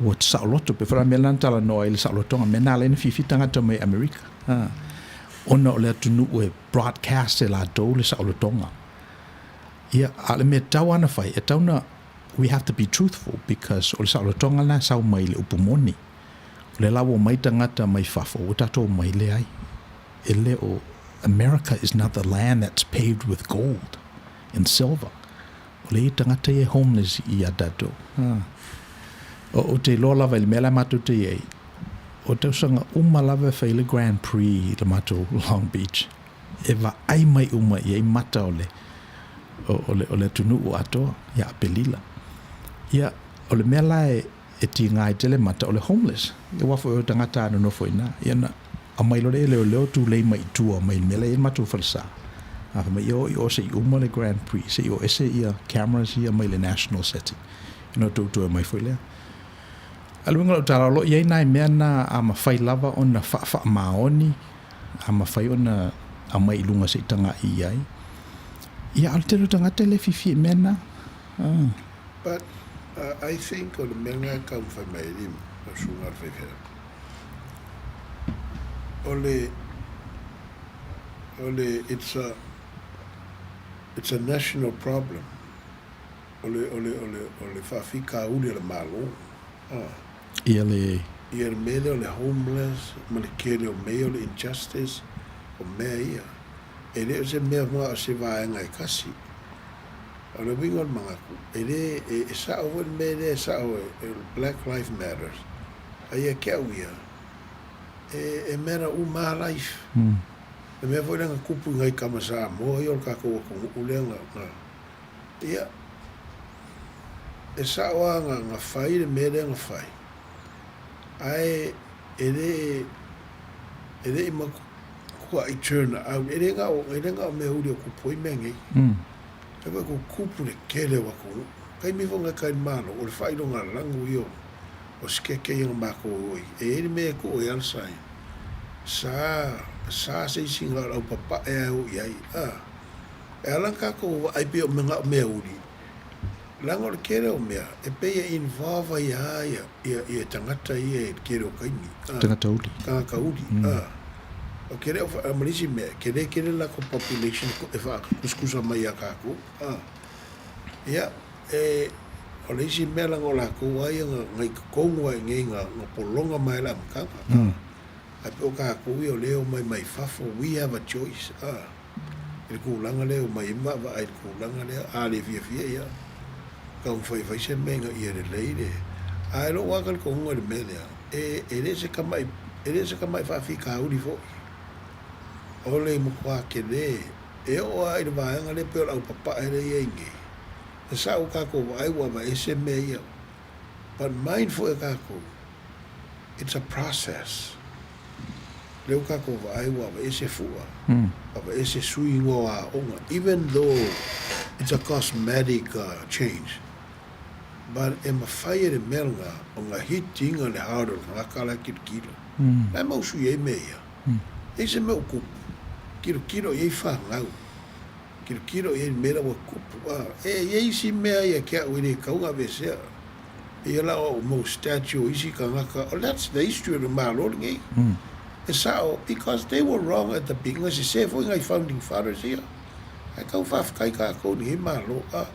Ua saoloto, pei foi la mea lena na talanoa ai i le saolotoga, mea lena e ala ai ona fiafia tagata mai Amerika, ona o le atunuu e broadcast e latou le saolotoga. Ia, a o le mea e tatau lava ona fai, e tatau ona We have to be truthful because o le saolotoga lena e sau mai i le upu moni. O lea la ua omai tagata mai fafo, ua tatou omai, leai, e le o, America is not the land that's paved with gold and silver. O lea e i ai tagata ia e homeless ia tatou. Ou te iloa lava i le mea la matou te i ai, o tausaga uma lava e fai ai le Grand Prix i le matou Long Beach. E vaai mai uma i ai mata o le, o, o le, o le atunuu atoa ia Apelila. Ia, o le mea la e, e tiga ai tele mata o le homeless. Ia aua foi o tagata a nonofo i ina. Ia na aumai loa lea e leoleo tulei mai i tua mai le mea la e i ai le matou falesa. A fai mai, ia o i o se i uma le Grand Prix, se i o ese ia cameras ia mai le national setting. Ia ona outou toe omai foi lea. A o le uiga o lau tala, o lo o i ai nai mea na a mafai lava ona faafaamaoni, a mafai ona aumai i luga se i tagai i ai. Ia, a o le tele o tagata e le fiafia i mea na. But I think o le mea lena e taumafai mai ai le susuga a le faifeau, o le, o le, it's a, it's a national problem. O le, o le, o le, o le faafitauli a le Malo. Ah. Ia le. Ia le mea lea o le homeless ma le tele o mea ia o le injustice, o mea ia. E le o se mea na o se vaega e tasi. O le uiga o le manatu, e le, e, e sao foi le mea lea e sao e, e Black Life Matters, a ia te au ia, e, e matter uma lava life. Le mea foi lea na tupu i nai tama Samoa ia o le tatou atunuu lea na, na, ia, e sao lava na, na fai le mea lea na fai, ae e le, e le i matuai turn out, e le na o, e le na o mea uli o tupu ai mea nei. E wai ko kupu le kele o atunuu. Taimi foi ngai kai malo, o le faailoga lanu ia o sikeke ia na makou o i. E iai le mea e tuu ai a le sign. Sa, sa se isi na o le aupapae ae o i ai. A, e ala na tatou vaai pei o mea na o mea uli. Leaga o le kele o mea, e pei e involve ai a ia, ia, ia tagata ia i le kele o taimi. A, Tagata uli. Tagata uli, a. O ke le o wha, ma le isi mea, ke le kele lako population e whaakuskusa mai ia kākou. A. Ia, e, o le isi mea leaga o lakou lava ia na, na i totonu lava i inei na, na pologa mai le amataga. A. Ae pei o kākou ia o lea e omai mai fafo, we have a choice. A. I le tulaga lea e omai ai ma vaavaai i le tulaga lea, a le fiafia ia, taumafai e fai se mea ina ia lelei le. Ae lou lava talitonuga i le mea lea, e, e le se tama'i, e le se tama'i faafitauli foi. O le matua tele, e oo lava i le vaega lea pei o le aupapae lea e i ai nei, e sao tatou vaai ua aveese mea ia, but mind foi e tatou, it's a process. Lea ua tatou vaai ua aveese fua, aveese suiga o aoga, even though it's a cosmetic change, but e mafai e le mea lena ona hit ina le heart o le tagata la e tilotilo. La e mau sui ai mea ia. E i ai se mea ua tupu, tilotilo i ai fanau, tilotilo i ai le mea la ua tupu. E i ai isi mea ia te au e le tatau ona aveesea. Ia la o mau statue o isi tagata, oh that's the history o le Malo lenei. E sao, because they were wrong at the beginning, sese foi nai founding fathers ia. Ae tau faafetai tatou i lenei Malo. A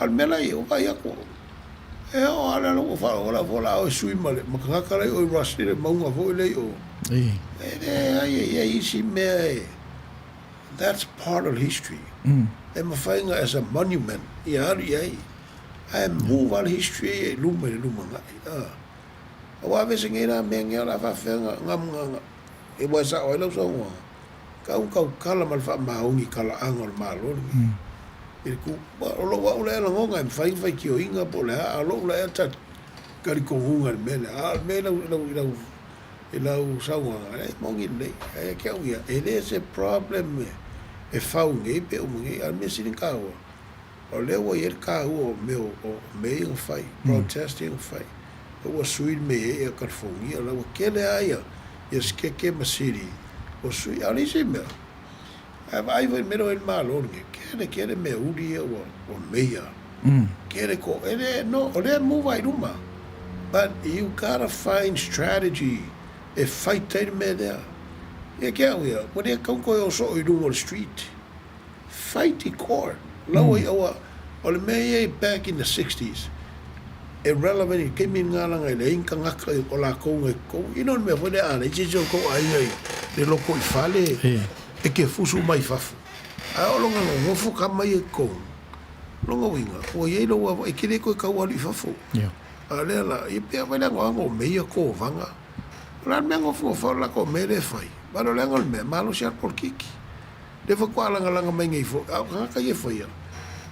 o le mea la ia, ua vaai atu, e oo lava le ala ua faalogo lau foi o le a oe sui ma le ma tagata la i o i Russell i le mauga foi lea i o. E leai e i ai isi mea e, that's part of history. E mafai ona as a monument ia alu i ai. Ae move lava le history ia i luma i le lumanai. A. Aua aveese nei la mea nei o le a faafefea na, na, na, na, e ua e sao ai lau saunoaga, tau tautala ma le faamaoni i talaaga o le Malo lenei. I le tu, o lou au lea lagona e mafai ona faitioina po o le a, a o lou lea talitonuga i le mea lea. A o le mea i lau, i lau, i lau, i lau saunoaga, e moni lelei. Ae ia te au ia, e le se problem e fau nei pe uma nei, a o le mea sili ona taua, O lea ua i ai le taua o mea o mea ia na fai, protest ia na fai. Ua sui le mea i ai ia California, la ua tele lava ia ia sikeke ma city ua sui. A o le isi mea, a vaai foi i le mea lea ua i ai le Malo lenei, tele tele mea uli ia ua ua meia. Tele ko, e le, no, o lea e move lava i luma. But you gotta find strategy e fight ai le mea lea. Ia te au ia, ua le tatau ona toe o soo i luga o le street. Fight i court lau ai aua o le mea ia i back in the sixties e relevant i le taimi lena leaga e leai ni tagata o latou na i totonu you know le mea foi lea a leai se isi o tou aiga i le loto i fale e te fusu mai fafo ae o lona nonofo tama ia i totonu lona uiga ua i ai lou ava e te le toe tau alu i fafo a o lea la ia pei lava le anoano o mea ia tovaga o le a le mea nofonofo ai o le latou mea lea e fai but o le aga o le mea malosi lava le polokiki. Lea faatoa lagalaga mai nei foi, a o tagata ia e faia,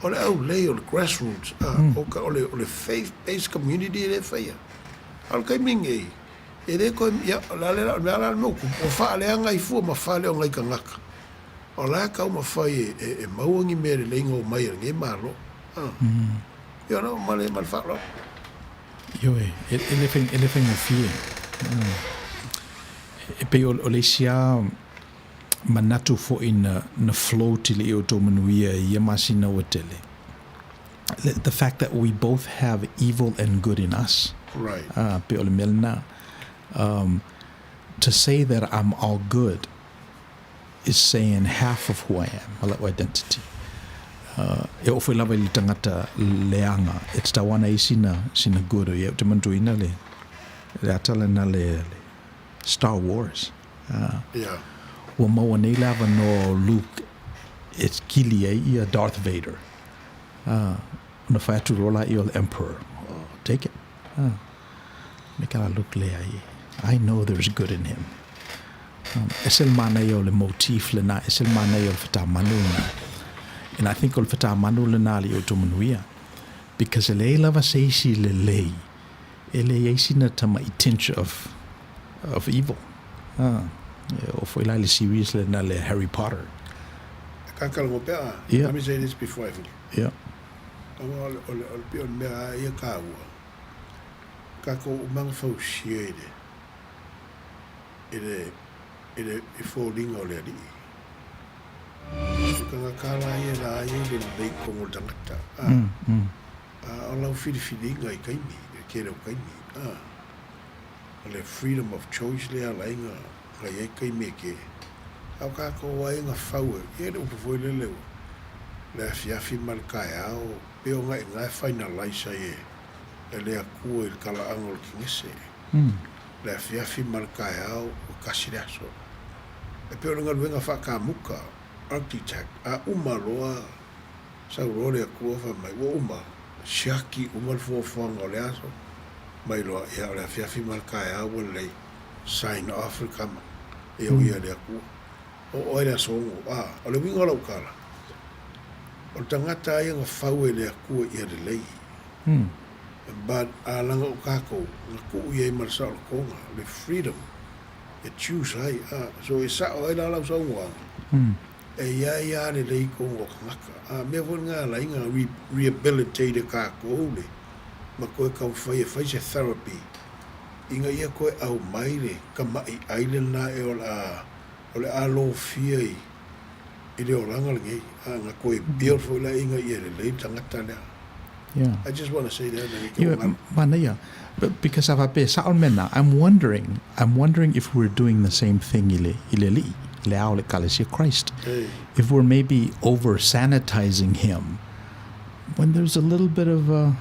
o le aulei, o le grassroots, a, o ka, o le, o le faith based community lea e faia. A o le taimi lenei, e le toe, ia, o le a le la, o le mea la le mea ua tupu, ua faaleaga ai fua ma fale o nai tagata, o la e taumafai e, e, e maua ni mea lelei na omai a lenei Malo. A. Ia, o ma le, ma le faaaloalo. Ioe, e, e le e le faigofie. E pei o, o le isi lava manatu foi na, na float i le i outou manuia i ia masina ua tele, the, the fact that we both have evil and good in us. Right. Ah, pei o le mea lena. Um, to say that I'm all good is saying half of who I am, ma la'u identity. Uh, e oo foi lava i le tagata leaga, e tatau ana i sina, sina good o ia. Ou te manatuaina le, le ata lena le, le Star Wars. Uh, Yeah. Ua maua nei le avanoa o Luke e kili ai ia Darth Vader. Uh, ona fai atu loa laia o le Emperor, oh, take it. Uh, me ka la Luke leai. I know there's good in him. Um, ese le manaia o le motif lena, ese le manaia o le whatamanu lena. And I think o le whatamanu lena le o tō manuia. Because e leai lava se isi lelei, e leai sina tama'i tinge of, of evil. Ah, e oo foi la i le series lena le Harry Potter. Kakalago pea, ah. Yeah. Let me say this before I forget. Yeah. Aua o le, o le, o le pei o le mea a ia kāua, kākou uma na fausia i le, i le, i le, i foliga o le Alii. O tagata la ia la ia i le lelei i totonu o le tagata, a, a o lau filifiliga i taimi, i le tele o taimi, a. O le freedom of choice lea ala ai na na i ai taimi e ke, a o kākou ai na fau e, ia le upu foi lele ua, le afiafi ma le taeao, pei ona i ina e finalize ai e, e le Atua i le talaaga o le Kenese. Le afiafi ma le taeao, ua tasi le aso. E pei o le galuega faakamuta, architect, a uma loa, Sau loa le Atua fai mai, ua uma, siaki uma le fuafuaga o le aso, mai loa, ia o le afiafi ma le taeao ua lelei, sign off le tama, ia o ia le Atua. O oe le aso ono, a, o le uiga o lau tala, o le tagata a ia na fau e le Atua ia lelei. But a laga o tatou, na tuu i ai ma le saolotoga, le freedom e choose ai, a, so e sao ai la lau saunoaga, E i ai a lelei tonu o tagata. A mea foi lena ala ai na rehabilitate e tatou le ma toe taumafai e fai se therapy ina ia toe aumai le tama'i'ai lena e o le a o le a lofia i i le olaga lenei a na toe build foi la ina ia lelei le tagata lea. Yeah. I just want to say that ina ke Ioe, o manaia. Because a faapea, sao le mea lena, I'm wondering, I'm wondering if we're doing the same thing i le, i le Alii, i le ao o le Ekalesia Christ. Hey. If we're maybe over-sanitizing him when there's a little bit of a,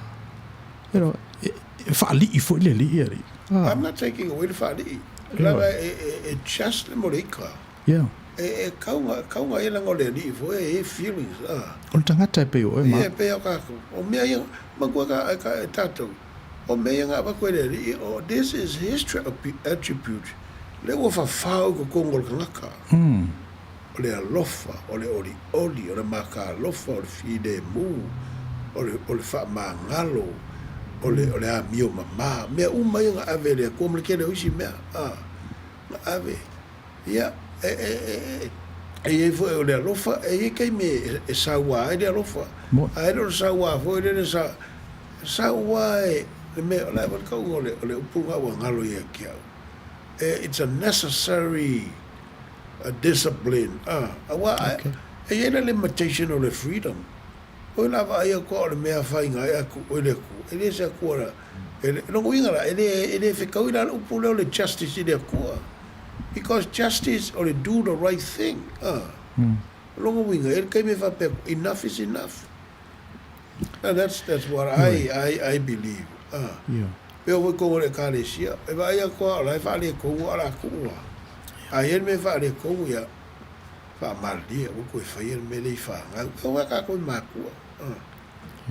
you know, e, e faalii foi le Alii, Alii. Ah. I'm not taking away le faalii. Ioe. Leaga e, e, e just le moleika. Yeah. E, e kauga, kauga ia leaga o le Alii foi e i ai feelings, ah. O le tagata e pei o oe ma. Ia, e pei o kākou. O mea ia, manatua ka, ka, e tātou, o mea ia na avatu e le Alii, o, this is his attribute, lea ua fafao i totonu o le tagata. O le alofa, o le olioli, o le makaalofa, o le filemu, o le, o le faamagalo, o le, o le amio mama. Mea uma ia na ave e le Atua ma le tele o isi mea, ah, na ave. Ia, e, e, e, e i ai foi o le alofa, e i ai taimi e, e saua ai le alofa. A e le o le saua foi lele sa, saua e le mea, o le a foi le tauga o le, o le upu lena ua galo ia ki au. E, it's a necessary a discipline, a, aua okay. e i ai le limitation o le freedom. Oi la vaai atu au o le mea faiga ai aku oi le Atua, e le se Atua la, e le, lona uiga la, e le, e le fetaui la le upu lea o le justice i le Atua. Because justice o le do the right thing, a. Lona uiga, e le taimi e faapea atu, enough is enough. And that's, that's what I, I, I believe, a. E oo foi tonu o le Ekalesia, e vaai atu lava o la e faaletonu a o le a tuu lava. A i ai le mea e faaletonu, ia, Faamalilie, aua toe faia le mea lea i fanau. E oo ai tatou i matua.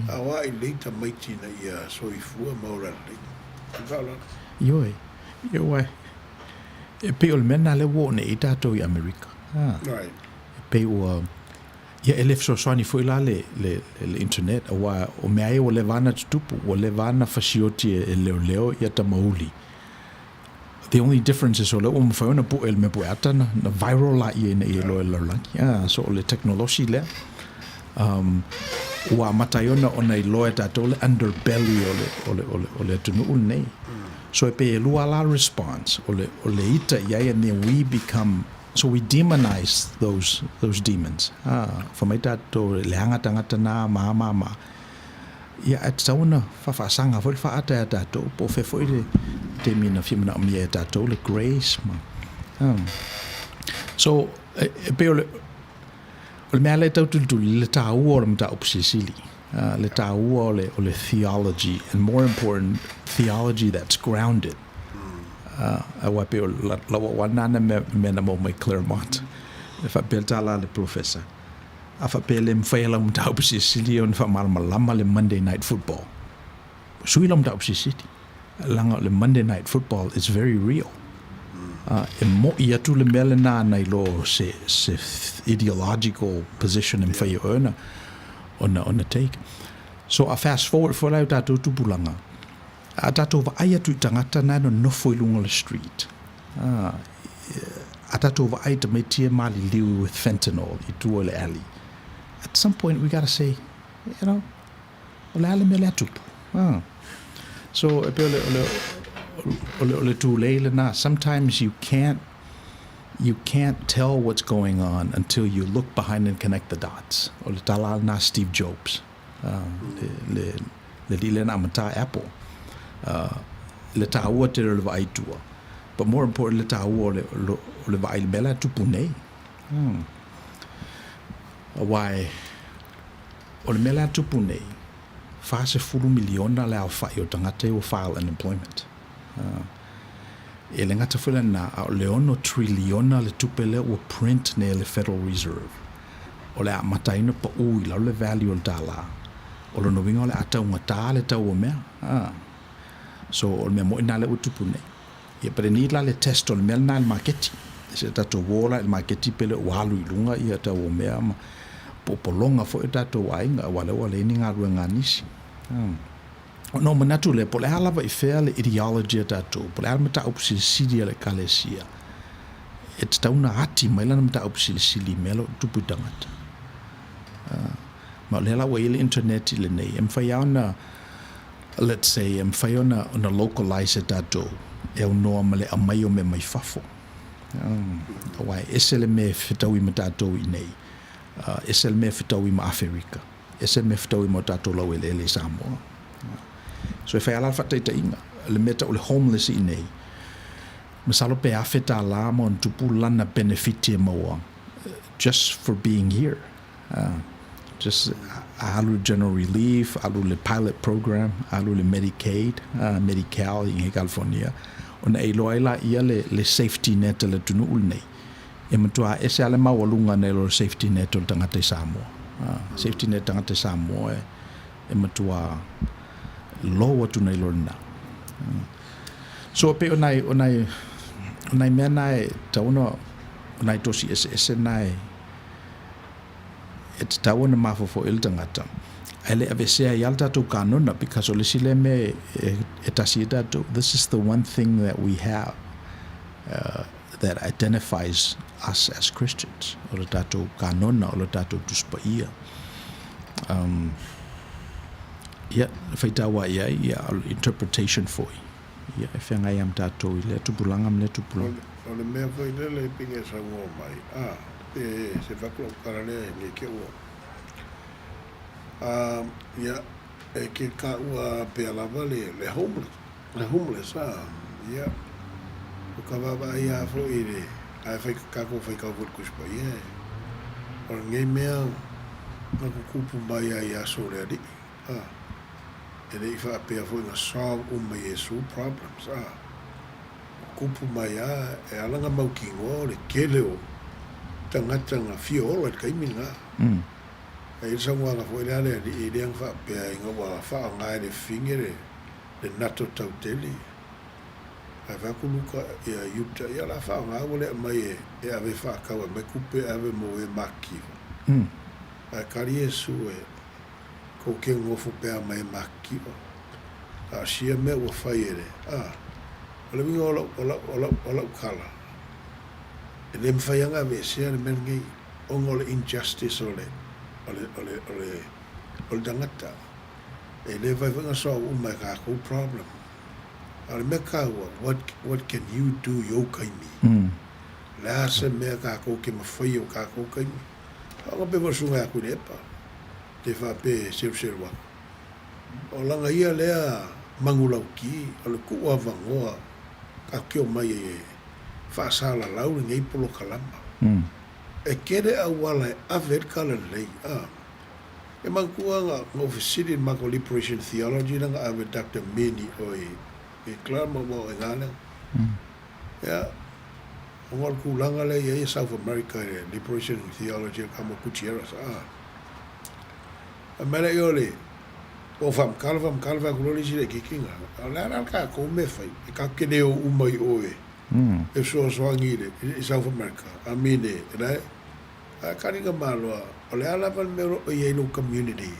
Aua i lei tamaiti ina ia soifua ma ola lelei. Ma le faaaloalo. Ioe, ioe. E pei o le mea lena lea ua oo nei i ai tatou i Amerika. Right. E pei ua... Ia, e le fesoasoani foi la le, le, le internet, aua o mea ia ua leva ona tutupu, ua leva ona fasioti e leoleo ia tamauli. The only difference is o lea ua mafai ona pue le mea pueata na, na viral laia ina ia iloa e le lalolagi. Ah, so o le teknolosi lea. Um, ua amata ai ona ona iloa e tatou le underbelly o le, o le, o le, o le atunuu lenei. So e pei e lua la response, o le, o le ita i ai and then we become So we demonize those, those demons. Ah, fai mai tatou, e leaga tagata na, ma, ma, ma. Ia, ae tatau ona faafaasaga foi le faaata ia tatou, po o fea foi le taimi na fia manaomia e tatou le grace ma. Ah. So, e, e pei o le, o le mea lea e tau tulituli, le taua o le mataupu silisili. Uh, le taua o le, o le theology, and more important, theology that's grounded. Uh, aua pei o lau auana na mea, mea na maua mai Claremont. E faapea le tala a le professor. A faapea e le mafai e lau mataupu silisili ona faamalamalama le Monday Night Football. Sui lau mataupu silisili. Leaga o le Monday Night Football is very real. Uh, e mo'i atu le mea lena nai lo se, se ideological position e mafai e oe ona, ona, ona take. So a fast forward foi la i o tatou tupulaga, a tatou vaai atu i tagata na e nonofo i luga o le street, a, a tatou vaai i tamaiti e maliliu with fentanyl i tua i le alley, at some point we gotta say, you know, o le a le mea lea tupu? A. So e pei o le, o le, o le, o le tulei lena, sometimes you can't, you can't tell what's going on until you look behind and connect the dots. O le tala lena Steve Jobs. Le, le, le alii lea na amata Apple. Le taua tele o le vaai i tua. But more important le taua o le, o le vaai i le mea la e tupu nei. Aua e, o le mea la e tupu nei, 40 miliona le aofai o tagata ia ua file unemployment. E le gata foi lena, a o le ono triliona le tupe lea ua print nei e le Federal Reserve. O le a amata ai ona paʻū i lalo le value o le tālā. O lona uiga o le a taugata le tau o mea. A. So, o le mea moni lena lea ua tupu nei. Ia, but e need la le test o le mea lena i le maketi. Se tatou uō la i le maketi pe le ua alu i luga ia tau o mea ma popologa foi o tatou aiga aua lea ua leai ni galuega a nisi. Ona ou manatu lea, po o le a lava i fea le ideology a tatou, po o le a le mataupu silisili a le Ekalesia, e tatau ona ati mai lana mataupu silisili i mea o lo o tupu i tagata. Ma o lea la ua i ai le internet i lenei, e mafai lava ona, let's say, e mafai ona, ona localize e tatou e aunoa ma le aumai o mea mai fafo. Aua e ese le mea e fetaui ma tatou i inei, ese le mea e fetaui ma Aferika. Ese le mea fetaui ma o tatou laueleele i Samoa. So e fai lava la le faataitaiga, le mea tau o le homeless i inei, masalo pe $1000 ma ona tupu lana benefiti e maua just for being here. Just alu le general relief, alu le pilot program, alu le Medicaid, Medi-Cal i California, ona e iloa ai laia le safety net a le atunuu lenei. E matua ese lava le maualuga nai lo le safety net o le tagata i Samoa. Safety net tagata i Samoa e, e matua low atu nai lo lena. So e pei o nai, o nai, o nai mea na e tatau ona, o nai tosi eseese na e, e tatau ona mafaufau i ai le tagata. Ae le aveesea ai lava le tatou kanona because o le isi lea mea e, e tasi ai tatou. This is the one thing that we have. Uh, that identifies us as Christians, o le tatou kanona, o le tatou Tusi Paia. Um, ia, faitau a i ai, ia, o le interpretation foi. Ia, e feagai lava ma tatou i lea tupulaga ma lea tupulaga. O le mea foi lele e pei e saunoa mai, a, pe se fatu lau tala lea e le te ua. A, ia, e ke taua pea lava le, le homeless. Le homeless, a, ia, o ka vaavaai lava foi i le, ae fai, tatou faitau foi i le Tusi Paia, e, o lenei mea na tutupu mai ai i aso o le Alii, a, e le i faapea foi na solve uma e Iesu problems, a, tutupu mai lava, e ala ona mautinoa o le tele o tagata na fia ola i le taimi lena. E i ai le saunoaga foi lea a le Alii, lea na faapea ina ua faaaoga e le fine le le nato tautele. Ae fai atu Luka ia Iuta, ia o le a faaaoga ua le aumai e ave e faatau e aumai tupe e ave mo e matitiva. Ae kali Iesu e kou ke gogofo pea mai e makikio. A o sia mea ua fai e le, a, o le uiga o lau, o lau, o lau, o lau kala, e le mafai lava ona aveesea le mea lenei, ona o le injustice o le, o le, o le, o le, o le tagata. E le mafai foi ona solve uma e kākou problem. A o le mea taua, what, what can you do i ou taimi? O le a se mea kākou ke mafai i o kākou taimi? Aoga pe foi susuga ia Tuilaepa, te faapea e seluselu aku. O lana ia lea manulauti, o le tuu avanoa tatou te omai ai e faasalalau lenei polokalama. E tele auala e ave ai le talalelei. A, e manatua na ou fesili i le matou Liberation Theology lea na ave e Doctor Meni oi i Clermont aua o i ina lea. Ia, ona o le tulaga lea e i ai South America i le Liberation Theology a le tama o Gutierrez, a. Fai mai lea, o le, ua ou faamatala, faamatala, fai atu loa le isi laitiiti na, o le a la le tatou mea e fai? E tatou te le o uma i o e fesoasoani i le, i South America, I mean e, la e, ae taliga maloa, o le a lava le mea o lo o i ai i lou community,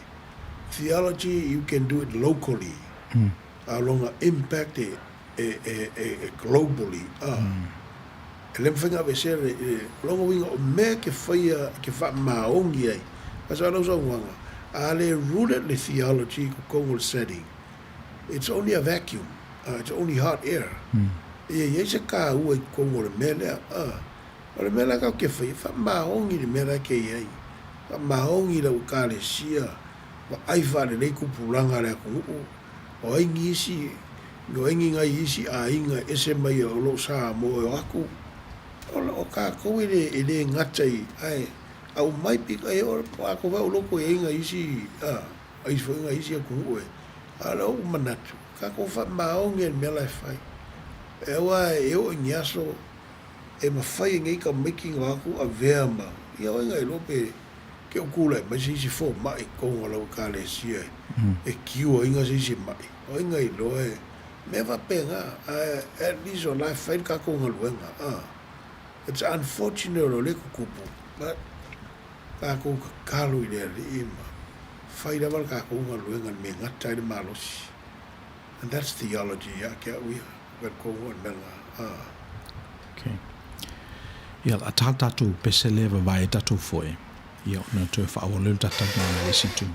theology you can do it locally, a o lona impact e, e, e, e, e globally, a. E le mafai ona aveesea le, le, o lona uiga o mea e te faia e te faamaoni ai, aua sa lau saunoaga, a le rooted le theology i totonu o le setting, it's only a vacuum, it's only hot air. E i ai se taua i totonu o le mea lea, a. O le mea la tatou te faia, faamaoni le mea la e te i ai, faamaoni i lau Ekalesia, vaai faalelei tupulaga a le atunuu, O ai nisi, o ai ni nai isi aiga e ese mai o lou Samoa e o atu, o, o tatou e le, e le gata i, ae aumai pita e o latou foi o loko e i ai nai isi, a, isi foi nai isi atunuu e, a o lea ua ou manatu, tatou faamaoni i le mea la e fai. E aua e oo i ni aso e mafai e nei tamaiti ona o atu avea ma, ia oi na iloa pe, Ke ou tulai mai se isi fomai i totonu o lau Ekalesia e cure ina se isi mai, o ai na iloa e mea faapena, ae at least o la e fai le tatou galuega. It's unfortunate o lea e tutupu, but tatou tatalo i le Alii ma fai lava le tatou galuega i le mea e gata ai le malosi. And that's theology ia te au ia, well ko ngoi mea nga, ah. Okay. Ia, a tā tātou pese lea vavae e tātou foe, ia ona toe whaawalo le tātou ngā le isi tū.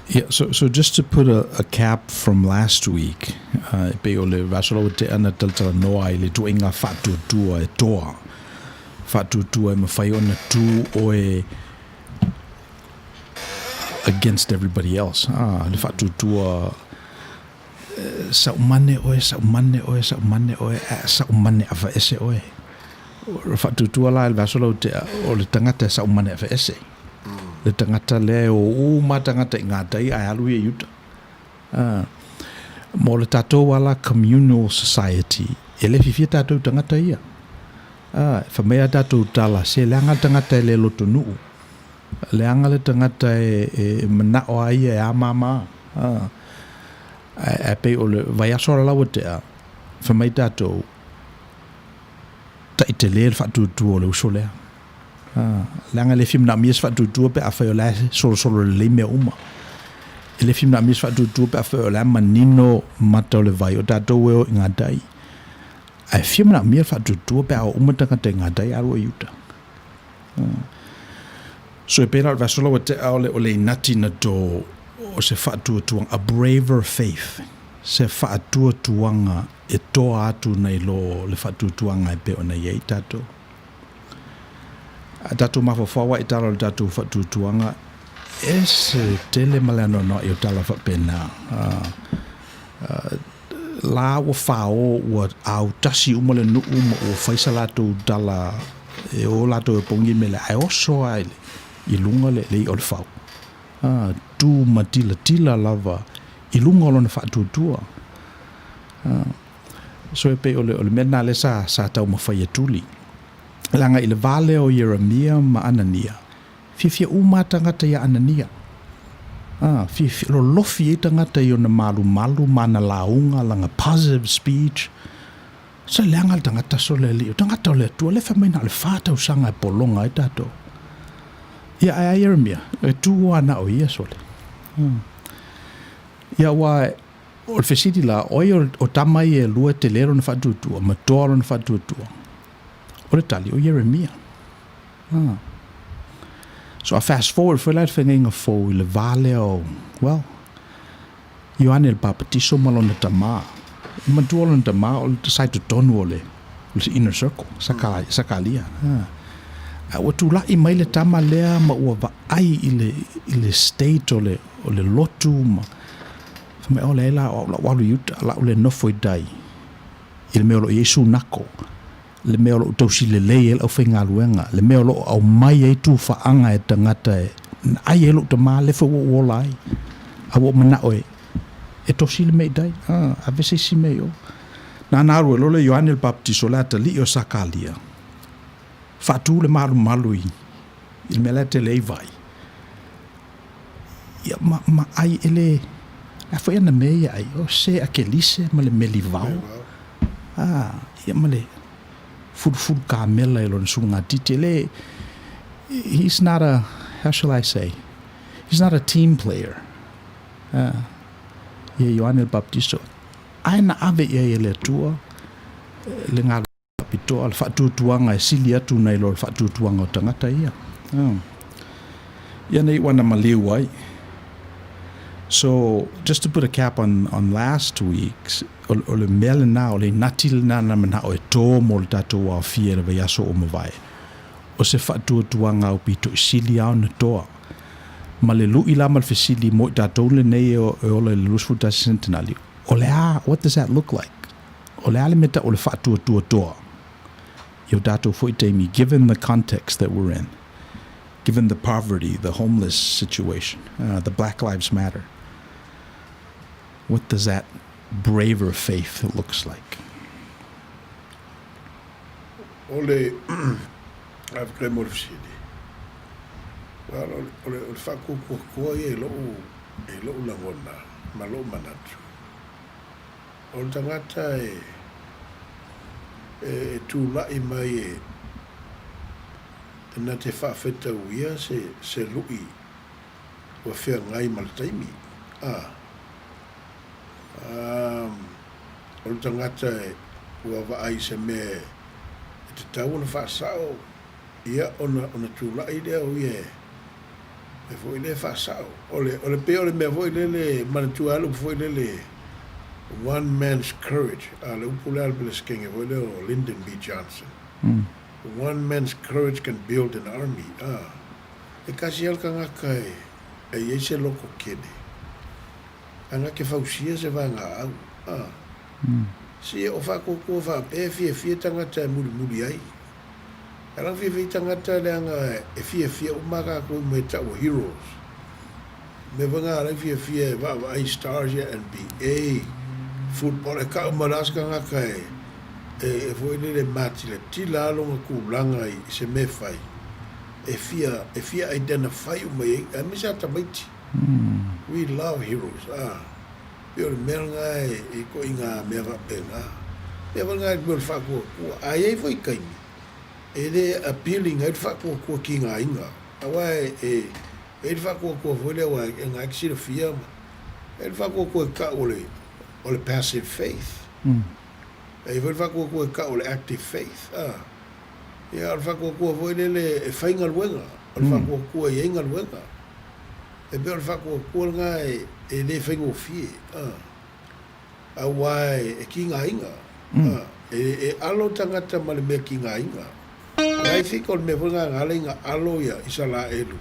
Yeah, so, so just to put a, a cap from last week, uh, e pei o le vaiaso la ua tea na talatalanoa i le tuaiga faatuatua e toa. Faatuatua e mafai ona tu oe against everybody else. Ah, le faatuatua eh, saumane oe, saumane oe, saumane oe, eh, saumane aveese oe. O le faatuatua la i le vaiaso la ua tea, o le tagata e saumane aveese. Le tagata lea e o uma tagata i ngā tai ae alu ia i uta. Ah, mo le tatou ala communal society, e le fiafia tatou i tagata ia. Ah, e fai mai a tatou tala, se leaga le tagata e le lotonuu. Leaga le tagata e, e manao a ia e amama. Ah, ae, ae pei o le vaiaso ala la ua tea, fai mai tatou, taitele le faatuatua o le uso lea. Leaga e le fia manaomia se faatuatua pe afai o la e solosolo lelei mea uma. E le fia manaomia se faatuatua pe afai o la e manino mata o le vai o tatou e o i ngā tai. Ae fia manaomia le faatuatua pe a o uma tagata i ngā tai alu i uta. So e pei la o le vaiaso la ua tea o le o le inati na to o se faatuatuaga, a braver faith, se faatuatuaga e toa atu nai lo le faatuatuaga e pei ona i ai tatou. A tatou mafaufau ai i tala o le tatou faatuatuaga, ese tele ma le anoanoai o tala faapena. La ua fao ua autasi uma le nuu ma ua fai sa latou tala e o latou e pogi mea lea, ae oso lava i luga le i'a o le fau. Tu matilatila lava i luga o lona faatuatua. So e pei o le, o le mea lena lea sa, sa taumafai e tuli. Leaga i le va lea o Ieremia ma Anania, fiafia uma lava tagata iā Anania. A, fiafia, lolofi ai tagata i ona malumalu ma ana lauga, lana positive speech. Se leaga le tagata so le alii, o tagata o le Atua, lea e fai mai na o le fa tausaga e pologa ai tatou. Ia, ae a Ieremia, e tu lava na o ia sole. Ia, aua O le fesili la, o ai o tama ia e lua e tele lona faatuatua, ma toa lona faatuatua? O le tali, o Ieremia. Ah. So a fast forward foi la i le feagaiga fou i le va lea o, well, Ioane le Papatiso ma lona tama. E matua lona tama, o le, sa i totonu o le O le inner circle, Saka, Sakalia. A ua tulai mai le tama lea ma ua vaai i le, i le state o le, o le lotu ma fai mai, o leai la, o au lau alu i uta, lau le nofo i tai i le mea o lo o i ai Sunako, le mea o lo o tausi lelei ai le aufaigaluega, le mea o lo o aumai ai tufaaga e tagata e ai ai lou tama lea foi ua ou ola ai. A ua ou manao e e tosi le mea i tai, a, ave se isi mea i o. Nānā alu ai loa le Ioane le Papatiso, le atalii o Sakalia, faatu le malumalu i i le mea la e tele ai vai. Ia ma, ma ai e le, a foi ana mea ia ai, o se akelise ma le meli vao. A, ia ma le fulufulu kamela i lona sulugatiti. E le, he's not a, how shall I say, he's not a team player. A, ia Ioane le Baptisto, ae na ave i ai e le Atua le galuega faapitoa, le faatuatuaga e sili atu nai lo le faatuatuaga o tagata ia. Ia nei ua na maliu ai. So, just to put a cap on, on last week's, o, o le mea lena, o le inati lena na manao e tō mō le tātou aofia i le vaiaso o mavae. O se faatuatuaga aupito i sili lava ona toa. Ma le lu'i la ma le fesili mo i tātou lenei e, e ola i le 21 sentenali, o le a, what does that look like? O le a le mea tau o le faatuatua toa i o tātou foi taimi, given the context that we're in, given the poverty, the homeless situation, the Black Lives Matter, what does that braver faith looks like? O le faafetai mo le fesili. Well, o le, o le, o le faatuatuatua ia i lou, i lou lagona ma lou manatu. O le tagata e, e, e tulai mai e, e na te faafetauia se, se lui ua feagai ma le taimi. A, a, o le tagata ua vaai i se mea e tatau ona faasao, ia, ona, ona tulai lea o ia e, e foi lea e faasao. O le, o le pei o le mea foi lele, manatua ai le upu foi lele, one man's courage, a le upu lea a le Peresetene foi lea o Lyndon B. Johnson. One man's courage can build an army, a, e tasi lava le tagata e, e i ai se loto tele. A na te fausia se vaegaau, a. Si o faatuatua faapea e fiafia tagata e mulimuli ai. E ala fiafia tagata leaga e fiafia uma tatou i mea e tau o heroes. Mea foi na ala ai fiafia e vaavaai stars ia NBA, football, e tau mai la se tagata e e foi lele matilatila lava lona tulaga i se mea e fai, e fia e fia identify uma i ai, aemaise lava tamaiti. We love heroes, a. Pei o le mea lena e ituaiga mea faapena. Mea foi lena e mea o le faatuatua. A i ai foi taimi, e le appealing ai le faatuatua ki ngā inga. Aua e e i ai le faatuatua foi lea aua e ngā e te silafia ma e ai le faatuatua e tau o le o le passive faith. E i ai foi le faatuatua e tau o le active faith. A. Ia o le faatuatua foi lele e fai galuega. O le faatuatua e i ai galuega. E pei o le faatuatua lena e le faigofie, aua e kigaina, e alo tagata ma le mea kigaina. I think o le mea foi lena na ala ai na alo ia Isaraelu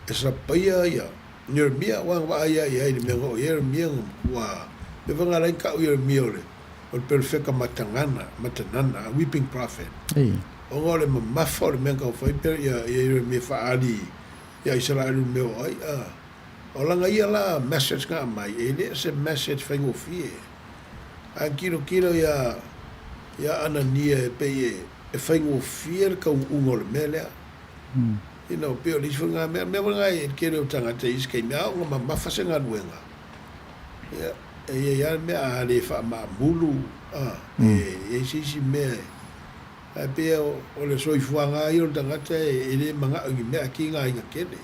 e sapaia ia Ieremia, aua na vaai lava i ai i le mea na oo i ai Ieremia na matua, mea foi na ala ai na tau Ieremia o le o le perofeta matagana, matanana, a weeping prophet, ona o le mamafa o le mea na taumafai ia Ieremia e faaali Ia Isaraelu le mea o ai, a. O lana ia la message na aumai, e le o se message faigofie. A tilotilo ia, ia Anania e pei e, e faigofie le taunuuga o le mea lea. You know, pei o le isi foi lena mea, mea foi lena e tele o tagata i isi taimi, a oo ina mamafa se galuega, ia, e i ai lava le mea a le faamaamulu, a, e i ai se isi mea e, Ae pei o le soifuaga lava ia o le tagata e le manao i ni mea a kigaina tele.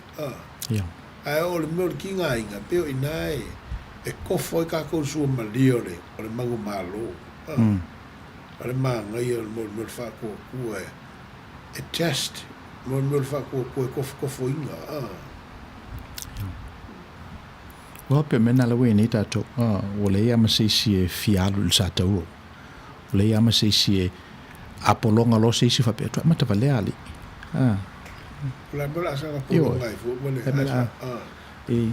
Ae o le mea o le kigaina, pei o i ina e kofo ai tatou i le suamalie o le manumalo. O le manaia o le mea o le faatuatua e test, mo le mea o le faatuatua e tofotofoina. Well, pe mea na la ua i nei tatou, ua leai lava ma se isi e fia alu i le sa tauro. Ua leai lava ma se isi e. A pologa loa se isi faapea, Toe amata valea alii. A. O le a mea o le a saga pologa ai fua ma le a. E.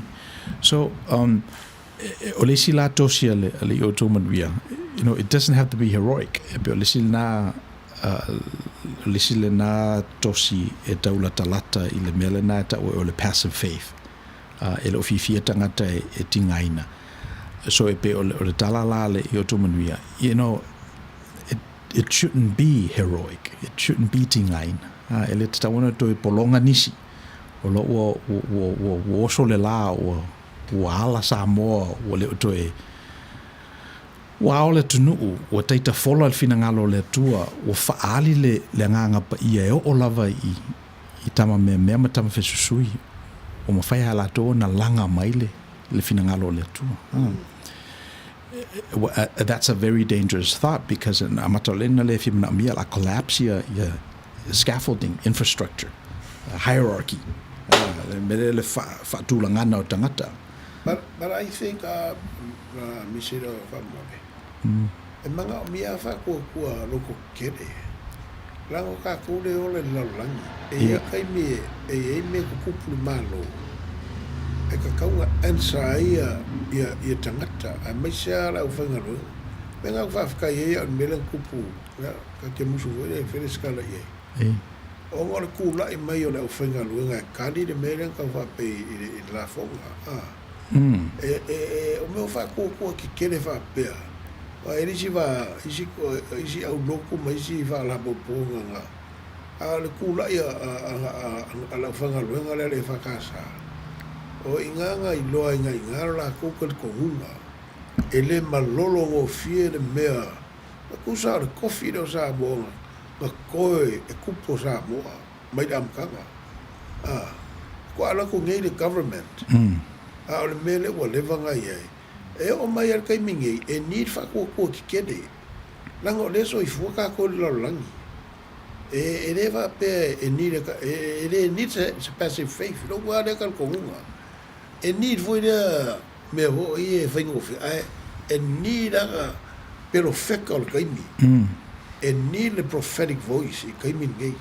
So, um, o le isi la tosi a le Alii o outou manuia, you know, it doesn't have to be heroic. E pei o le isi lena, o le isi lena tosi e taulatalata i le mea lena e taua o le passive faith. E le o fiafia tagata e tigaina. So e pei o le tala la a le Alii o outou manuia, you know, it, it shouldn't be heroic. It shouldn't be tigaina. E le tatau ona toe pologa nisi. O lo ua, ua, ua, ua oso le la, ua, ua ala Samoa, ua le o toe, ua ao le atunuu, ua taitafola le finagalo o le Atua, ua faaali le, le Agaga Paia e oo lava i, i tama meamea ma tama fesusui, ua mafai lava e latou ona laga mai le, le finagalo o le Atua. That's a very dangerous thought because na amata o lena le fia manaomia la collapse ia, ia scaffolding, infrastructure, hierarchy, le mea le faatulagana o tagata. But, but I think, Misela faamolemole, e manaomia lava faakuakua loko kele, leaga o kakou le ola i le lalolagi, e iai taimi e iai mea e tutupu i le Malo, e tatau ona answer ai ia, ia tagata, aemaise lava le aufaigaluega. Mea na ou faafetai ai au i le mea lea na tupu, ia, ta te musu foi lea e fai le sikala i ai. Ona o le tulai mai o le aufaigaluega e kali le mea lea na tau faapei i le lafoga, a. E, e, e, o mea o faatuatua tetele faapea, aua e i ai le isi va, isi, isi aulotu ma isi faalapopopoga na, a o le tulai a, a, a, a le aufaigaluega lea a le EFKS, o i ina na iloa ai i ina lo latou talitonuga, e le malolo gofie le mea, e tusa o le tofi lea o Samoa na toe e tupu o Samoa mai le amataga. A, faatoa alu atu nei le government, a o le mea lea ua leva ona i ai, e oo mai lava i le taimi nei, e need faatuatua tetele, leaga o lea e soifua tatou i le lalolagi. E, e le faapea e need, e le need se, se passive faith, i lou lava lea talitonuga. E need foi lea mea foi e faigofie, ae e need lava perofeta o le taimi. E need le prophetic voice i taimi lenei.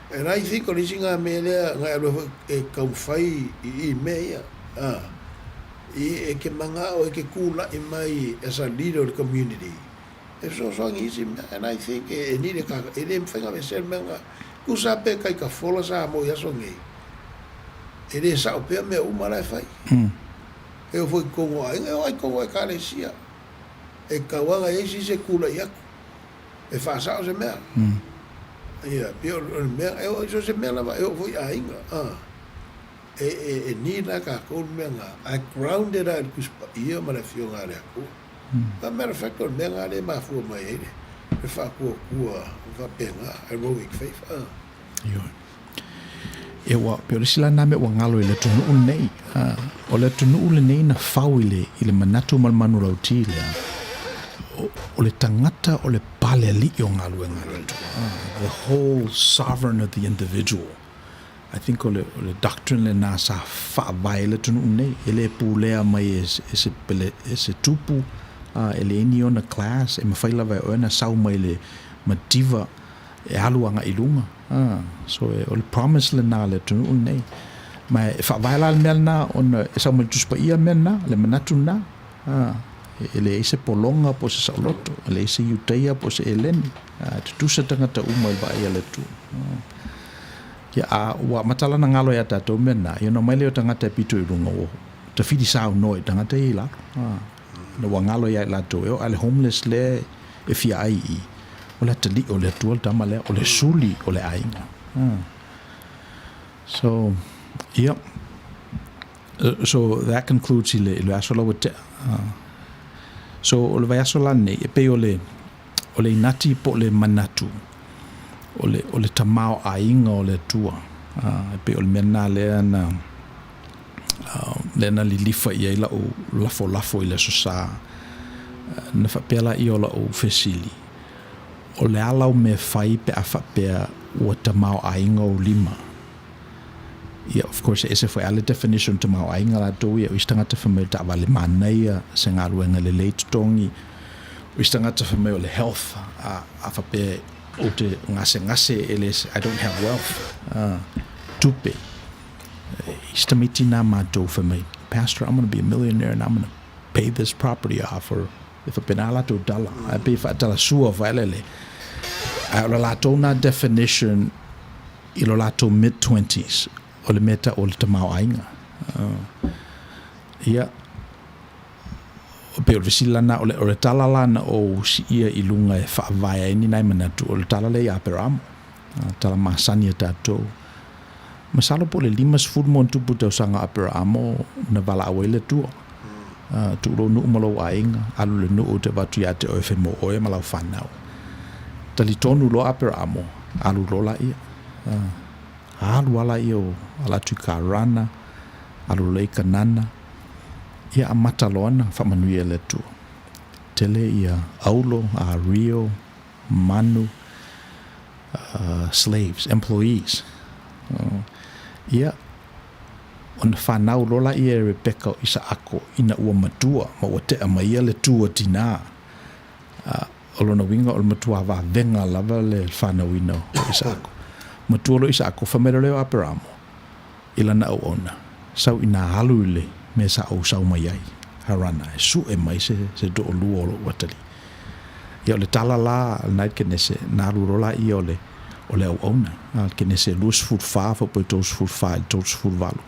And I think o le isi na mea lea na e alu ai foi e taumafai i i mea ia. I e ke manao e ke kula'i mai as a leader of the community e fesoasoani i isi mea. And I think e need e ka, e le mafai ona aveesea le mea na, tusa pe taitafola Samoa i aso nei, e le sao pea mea uma la e fai. E oo foi i totonu o aiga, e oo lava i totonu o Ekalesia. E tatau lava ona i ai se isi e tulai atu e faasao se mea. Ia, pei o le mea, e oo i so o se mea lava, e oo foi i aiga. E, e, e need lava tatou le mea lena, ae grounded lava i le Tusi Paia ma le Afioga a le Atua. As a matter of fact, o le mea lena lea e mafua mai ai le, le faatuatua faapena, heroic faith. Ioe. Ia ua, pei o le isi la lena mea ua galo i le atunuu lenei. O le atunuu lenei na fau i le, i le manatu ma le manulauti lea, o, o le tagata o le pale alii o galuega a le Atua. The whole sovereign of the individual. I think o le, o le doctrine lena sa faavae ai le atunuu lenei. E le pulea mai e, e se, pele, e se tupu, e leai ni ona class, e mafai lava e oe ona sau mai le mativa e alu agai i luga. So e, o le promise lena a le atunuu lenei. Ma e faavae la le mea lena ona e sau mai le Tusi Paia le mea lena, le manatu lena. E leai se pologa po o se saoloto, e leai se Iutaia po o se Eleni. E tutusa tagata uma i le vaai a le Atua. Ia, a ua amata la ona galo ia tatou mea lena, ia ona omai lea o tagata e pito i luga, ua tafili saunoa i tagata ia i lalo. Ina ua galo ia i latou, e oo lava i le homeless lea e fia ai i i, o le atalii o le Atua le tama lea, o le suli o le aiga. So, ia, so that concludes i le, i le aso la ua tea. So, o le vaiaso la lenei, e pei o le, o le inati po o le manatu, o le, o le tamaoaiga o le Atua. E pei o le mea lena lea na, lea na lilifa i ai lau lafolafo i le Aso Sa. Na faapea laia o lau fesili, O le a lau mea fai pe a faapea ua tamaoaiga ou lima? Ia, of course, e ese foi lava le definition o tamaoaiga latou ia, o isi tagata fai mai o le taavale manaia, se galuega lelei totogi, O isi tagata fai mai o le health, a, a faapea ou te gasegase e le, I don't have wealth, a, tupe. Isi tamaiti na matou fai mai, Pastor, I'm gonna be a millionaire and I'm gonna pay this property off, or e faapena latou tala, ae pei e faatalasua faelele. Ae o le latou na definition i lo latou mid twenties, o le mea tau o le tamaoaiga. Ia, pei o le fesili lana, o le, o le tala la na ou siia i luga e faavae ai ni nai manatu, o le tala lea i Aperamo, tala masani a tatou. Masalo po o le 50 ma ona tupu tausaga o Aperamo na valaau ai le Atua. Tuu lou nuu ma lou aiga, alu i le nuu ou te avatu ia te oe e fai mo oe ma lau fanau. Talitonu loa Aperamo, alu loa laia. Alu lava laia o ala atu i Karana, alu loa i Kanana, ia amata loa ona faamanuia e le Atua. Tele ia aulo, ario, manu, slaves, employees. Ia, ona fanau loa laia e Rebeka o Isaako ina ua matua ma ua tea mai ia le tu a tinā. O lona uiga o le matua vavega lava le fanauina o Isaako. Matua loa Isaako, fai mai loa lea o Aperamo i lana auauna, Sau ina alu i le mea sa ou sau mai ai, Harana, e sue mai se, se toalua o lou atalii. Ia o le tala la a lena Kenese, na alu loa laia o le, o le auauna. A le Kenese 24 faaopoopo i 34 i le 38,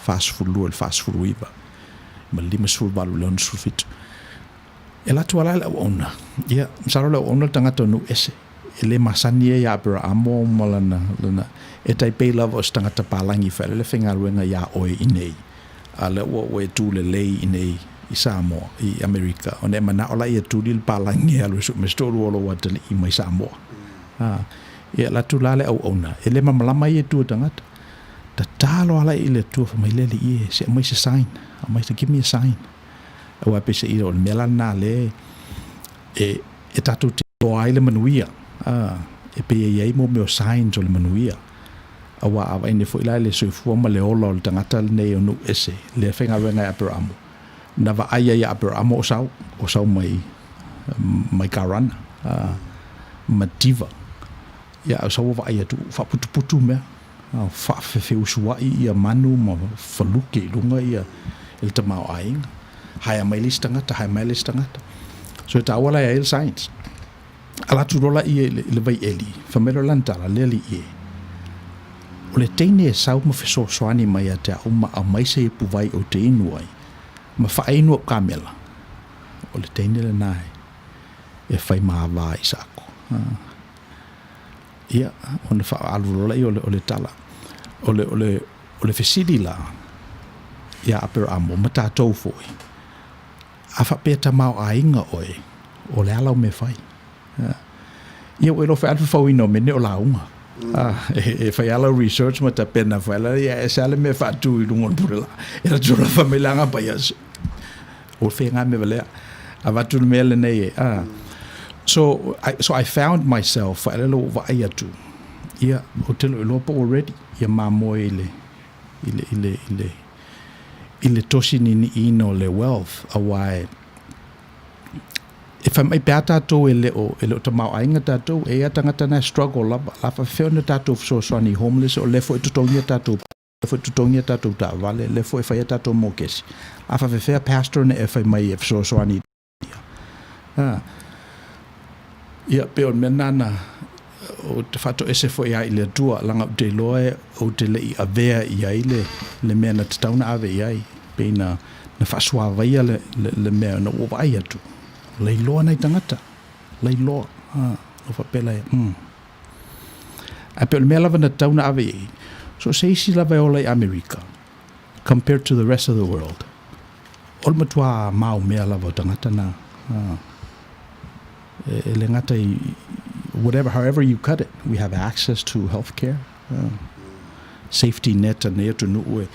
42 i le 49, ma le 58 i le 67. E alu atu lava la le auauna, ia, masalo le auauna o le tagata o nuu ese, e le masani ai ia Aperaamo ma lana, lana, e tai pei lava o se tagata palagi foi le faigaluega iā oe i inei, a o lea ua, ua e tu lelei i inei i Samoa, i Amerika, ona e manao lea ia tuli le palagi e alu e sue mai se toalua o lou atalii mai Samoa. A, ia alu atu la le auauna, e le malamalama ia i tua o tagata. Tatalo lava la i le Atua, fai mai, Le Alii e, se aumai se sign, aumai se, give me a sign. Aua peiseai o le mea la lena lea e, e tatou te iloa ai le manuia. A, e pei e i ai mo mea o signs o le manuia. Aua a vaai nei foi la i le soifua ma le ola o le tagata lenei o nuu ese, lea e faigaluega e Aperamo, na vaai ai ia Aperamo o sau, o sau mai, mai Karana, a, mativa. Ia, a o sau ua vaai atu, ua faaputuputu mea. Faafefeusua'i ia manu ma faluke i luga ia i le tamaoaiga. Haea mai le isi tagata, haea mai le isi tagata. So e taua la e ai le science. Ala atu loa laia i le vaieli, fai mai loa lana tala, le alii e, o le teine e sau ma fesoasoani mai ia te au ma aumai se ipu vai ou te inu ai, ma faainu au kamela, o le teine lena e fai ma ava i Isaako. Ia, ona faaalu loa lea o le tala. O le, o le, o le fesili la iā Aperamo ma tatou foi, a faapea tamaoaiga oe, o le a lau mea fai? Ia, ua iloa foi lava le fafauina o mea nei o lauga. E, e fai lava lau research ma tapena foi lea, ia e ese lava le mea e faatu i luga o le pule laa. E alu atu loa fai mai le Aga Paia, O fea ngā mea valea. Avatu le mea lenei e. Ah. So I, so I found myself, whaelele o vaai atu, ia, o te lo iloa po ua ready, ia mamoe i le, i le, i le, i le, i le tosi niniina o le wealth, auā e, e fai mai pe a tātou e le o, e le o tamaoaiga tātou, e ia tagata na e struggle lava, la faafefea ona tātou fesoasoani i homeless, o lea foi e totogi a tātou lea foi e totogi a tatou taavale, lea foi e fai a tatou mokesi. A faafefea pastor na e fai mai e fesoasoani i ia. A. Ia, pei o le mea lena na ou te faatoese foi lava i le Atua, leaga ou te iloa e ou te le i avea i ai le, le mea na tatau ona ave i ai, pei na, na faasuavaia le, le, le mea ona ua vaai atu, lailoa nai tagata, lailoa. A, ou faapea lea, umm. Ae pei o le mea lava na tatau ona ave i ai, so o se isi lava e ola i Amerika, compared to the rest of the world, o le matua maumea lava o tagata na. E, e le gata i, whatever, however you cut it, we have access to health care, safety net a nei atunuu e.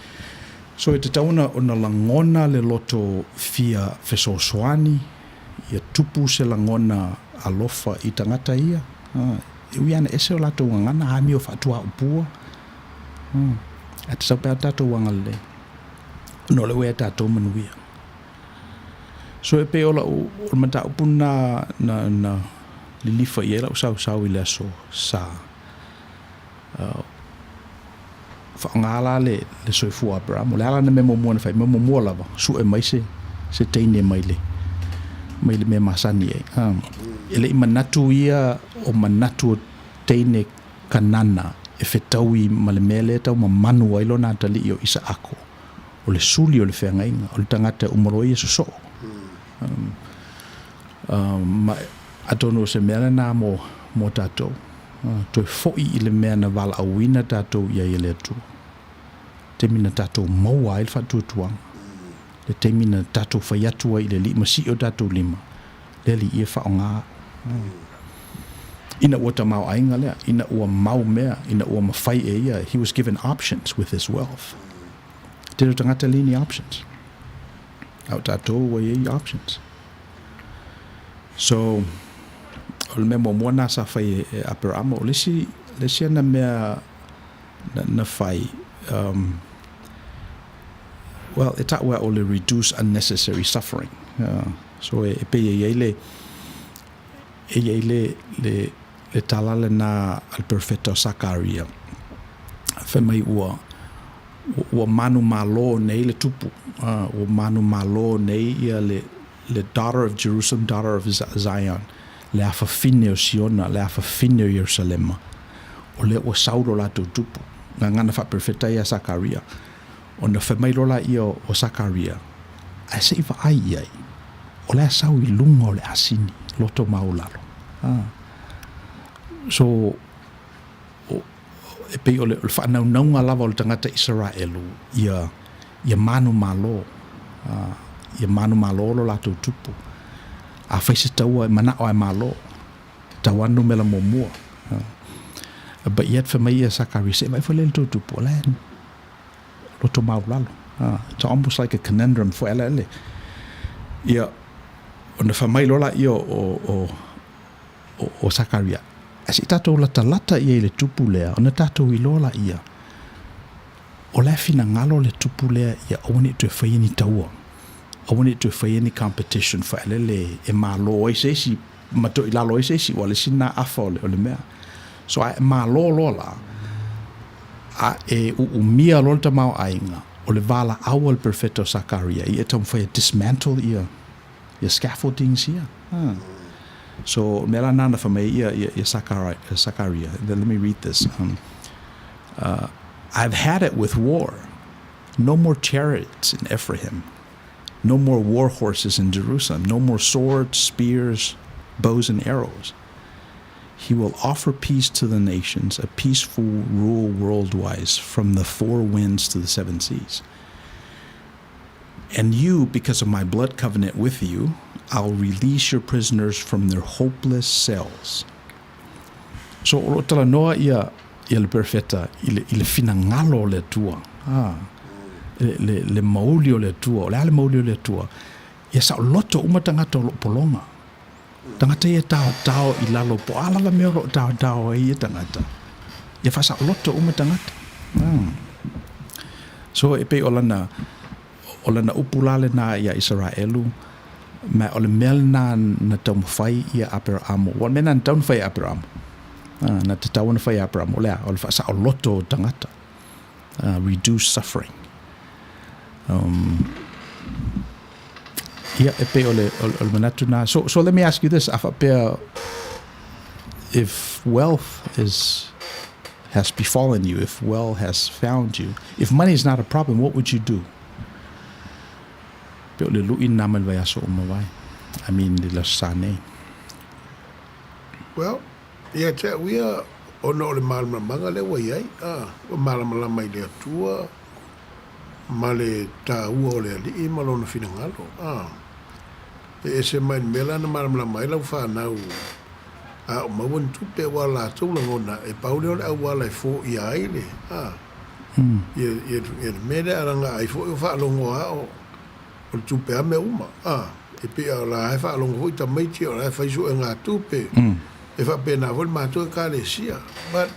So e tatau ona, ona lagona le loto fia fesoasoani, ia tupu se lagona alofa i tagata ia, e ui ana ese o latou gagana, amio faatuaupua, ae tatau pea ona tatou agalelei, ona o lea ua ia tatou manuia. So e pei o la'u, o le mataupu lena na, na lilifa i ai la'u sausau i le aso Sa. Uh, faaaoga la le, le soifua o Aperamo. O le a la na mea muamua na fai? Mea muamua lava, sue mai se, se teine mai le, mai le mea masani ai. Um, e le i manatu ia o manatu o teine Kanana e fetaui ma le mea lea e tau mamanu ai lona atalii o Isaako, o le suli o le feagaiga, o le tagata e uma loa ia sosoo. Um, um, ma atonu o se mea lena mo, mo tatou. Uh, toe fo'i i le mea na valaauina tatou i ai e le Atua. Taimi na tatou maua ai le faatuatuaga. Le taimi na tatou fai atu ai i le Alii ma sii o tatou lima, le Alii e faaaoga au. Ina ua tamaoaiga lea, ina ua mau mea, ina ua mafai e ia, he was given options with his wealth. Tele o tagata e leai ni options. A o tatou ua i ai options. So, o le mea muamua lena sa fai e Aperama, o le isi, le isi ana mea na, na fai, um, well, e ta'u e au o le reduce unnecessary suffering. Uh, so e, e pei e i ai le, e i ai le, le, le tala lena a le perofeta o Sakaria, fai mai ua, ua manumalo nei le tupu, uh, ua manumalo nei ia le, le daughter of Jerusalem, daughter of Zion, le afafine o Siona, le afafine o Ierusalema, o lea ua sau lo latou tupu. Gagana faaperofeta ia Sakaria. Ona fai mai loa laia o Sakaria, Ae se i vaai i ai, o la e sau i luga o le asini, loto maualalo. So, o, e pei o le, o le faanaunauga lava o le tagata Isaraelu ia, ia manumalo, ia manumalo lo latou tupu. A fai se taua e manao ae malo, tau numera muamua. But yet fai mai ia Sakaria, se i vaai foi lea i le tou tupu, o la e loto maualalo. It's almost like a conundrum foi ala ele. Ia, ona fai mai loa laia o, o, o, o Sakaria, ae se i tatou latalata i ai i le tupu lea, ona tatou iloa laia, o la e finagalo le tupu lea ia aua ne i toe faia ni taua, aua ne i toe faia ni competition foi lele e malo ai se isi ma toilalo ai se isi, ua o le isi lena afa o le, o le mea. So a e malo loa la, a e uumia loa le tamaoaiga, o le valaau a le perofeta o Sakaria, ia e taumafai e dismantle ia, ia scaffoldings ia. Ah. So, mea la lena na fai mai ia, ia, ia Sakaria, Sakaria. Let me read this. Um, uh, I've had it with war. No more chariots in Ephraim. No more war horses in Jerusalem. No more swords, spears, bows and arrows. He will offer peace to the nations, a peaceful rule worldwide, from the four winds to the seven seas. And you, because of my blood covenant with you, I'll release your prisoners from their hopeless cells. So, o lo o talanoa ia, ia le perofeta i le, i le finagalo o le Atua. Ah, le, le, le mauli o le Atua. O le a le mauli o le Atua? Ia saoloto uma tagata o lo o pologa. Tagata ia e taotao i lalo po o a lava mea o lo o taotao ai ia tagata, ia faasaoloto uma tagata. Mm. So e pei o lana, o lana upu la lena iā Isaraelu, ma o le mea lena na taumafai ia Aperaamo. Ua o le mea lena na tatau ona fai e Aperaamo. Ah, na tatau ona fai e Aperaamo, o le a? O le faasaoloto o tagata. Uh, reduce suffering. Um, ia, e pei o le, o, o le manatu na. So, so let me ask you this, a faapea, if wealth is, has befallen you, if wealth has found you, if money is not a problem, what would you do? Pei o le lu'i lena mai le vaiaso ua mavae. I mean, le Aso Sa nei. Well, ia te au ia, ona o le malamalamaga lea ua i ai, ā, ua malamalama i le Atua ma le taua o le Alii ma Lona finagalo, ā, e ese mai le mea la na malamalama ai lau fanau a o maua ni tupe, aua o latou lagona, e pau lea o le auala e foia ai le, ā, ia, ia, ia le mea lea a laga ai foi o faalogo a o, o le tupe a mea uma, a, e pei o la e faalogo foi tamaiti o la e fai suegatupe, e faapena foi le matou ekalesia. But,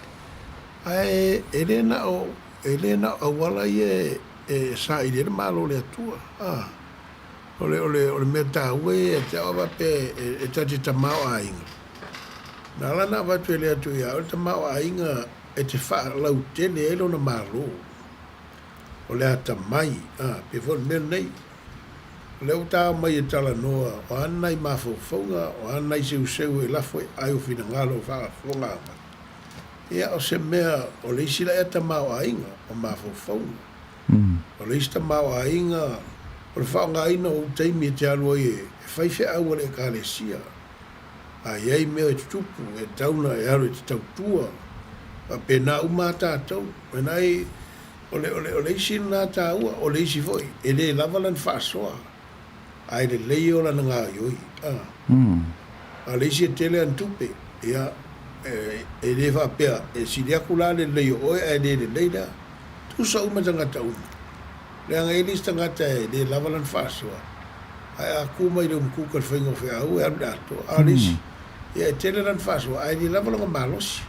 ae e le na o, e le na o auala ia e, e saili ai le Malo o le Atua, a. O le, o le, o le mea taua ia ia te au a faapea e, e ta te tamaoaiga, na ala ona avatu e le Atua ia oe le tamaoaiga e te faalautele ai lona Malo. O le atamai, a, pei foi o le mea lenei. O lea ua ta mai e talanoa, o a nai mafaufauga, o a nai seuseu e lafo i ai o finagalo o faafofoga mai. Ia, o se mea, o le isi la ea tamaoaiga, o mafaufauga. O le isi tamaoaiga, o le faaaogaina o ou taimi e te alu ai e fai feau a le Ekalesia. A i ai mea e tutupu, e tatau ona e alu e te tautua. Faapena uma a tatou. Menai, o le, o le, o le isi lena taua, o le isi foi, e le lava lana faasoa, ae lelei o lana gaoioi. A. A o le isi e tele ana tupe, ia, e, e le faapea, e sili atu la le lelei o oe ae le lelei la. Tusa uma tagata uma. Leaga e i ai le isi tagata e le lava lana faasoa, ae a tu mai i le umukuka i le faiga o feau e alu i le atoa. A o le isi, ia e tele lana faasoa ae le lava lona malosi.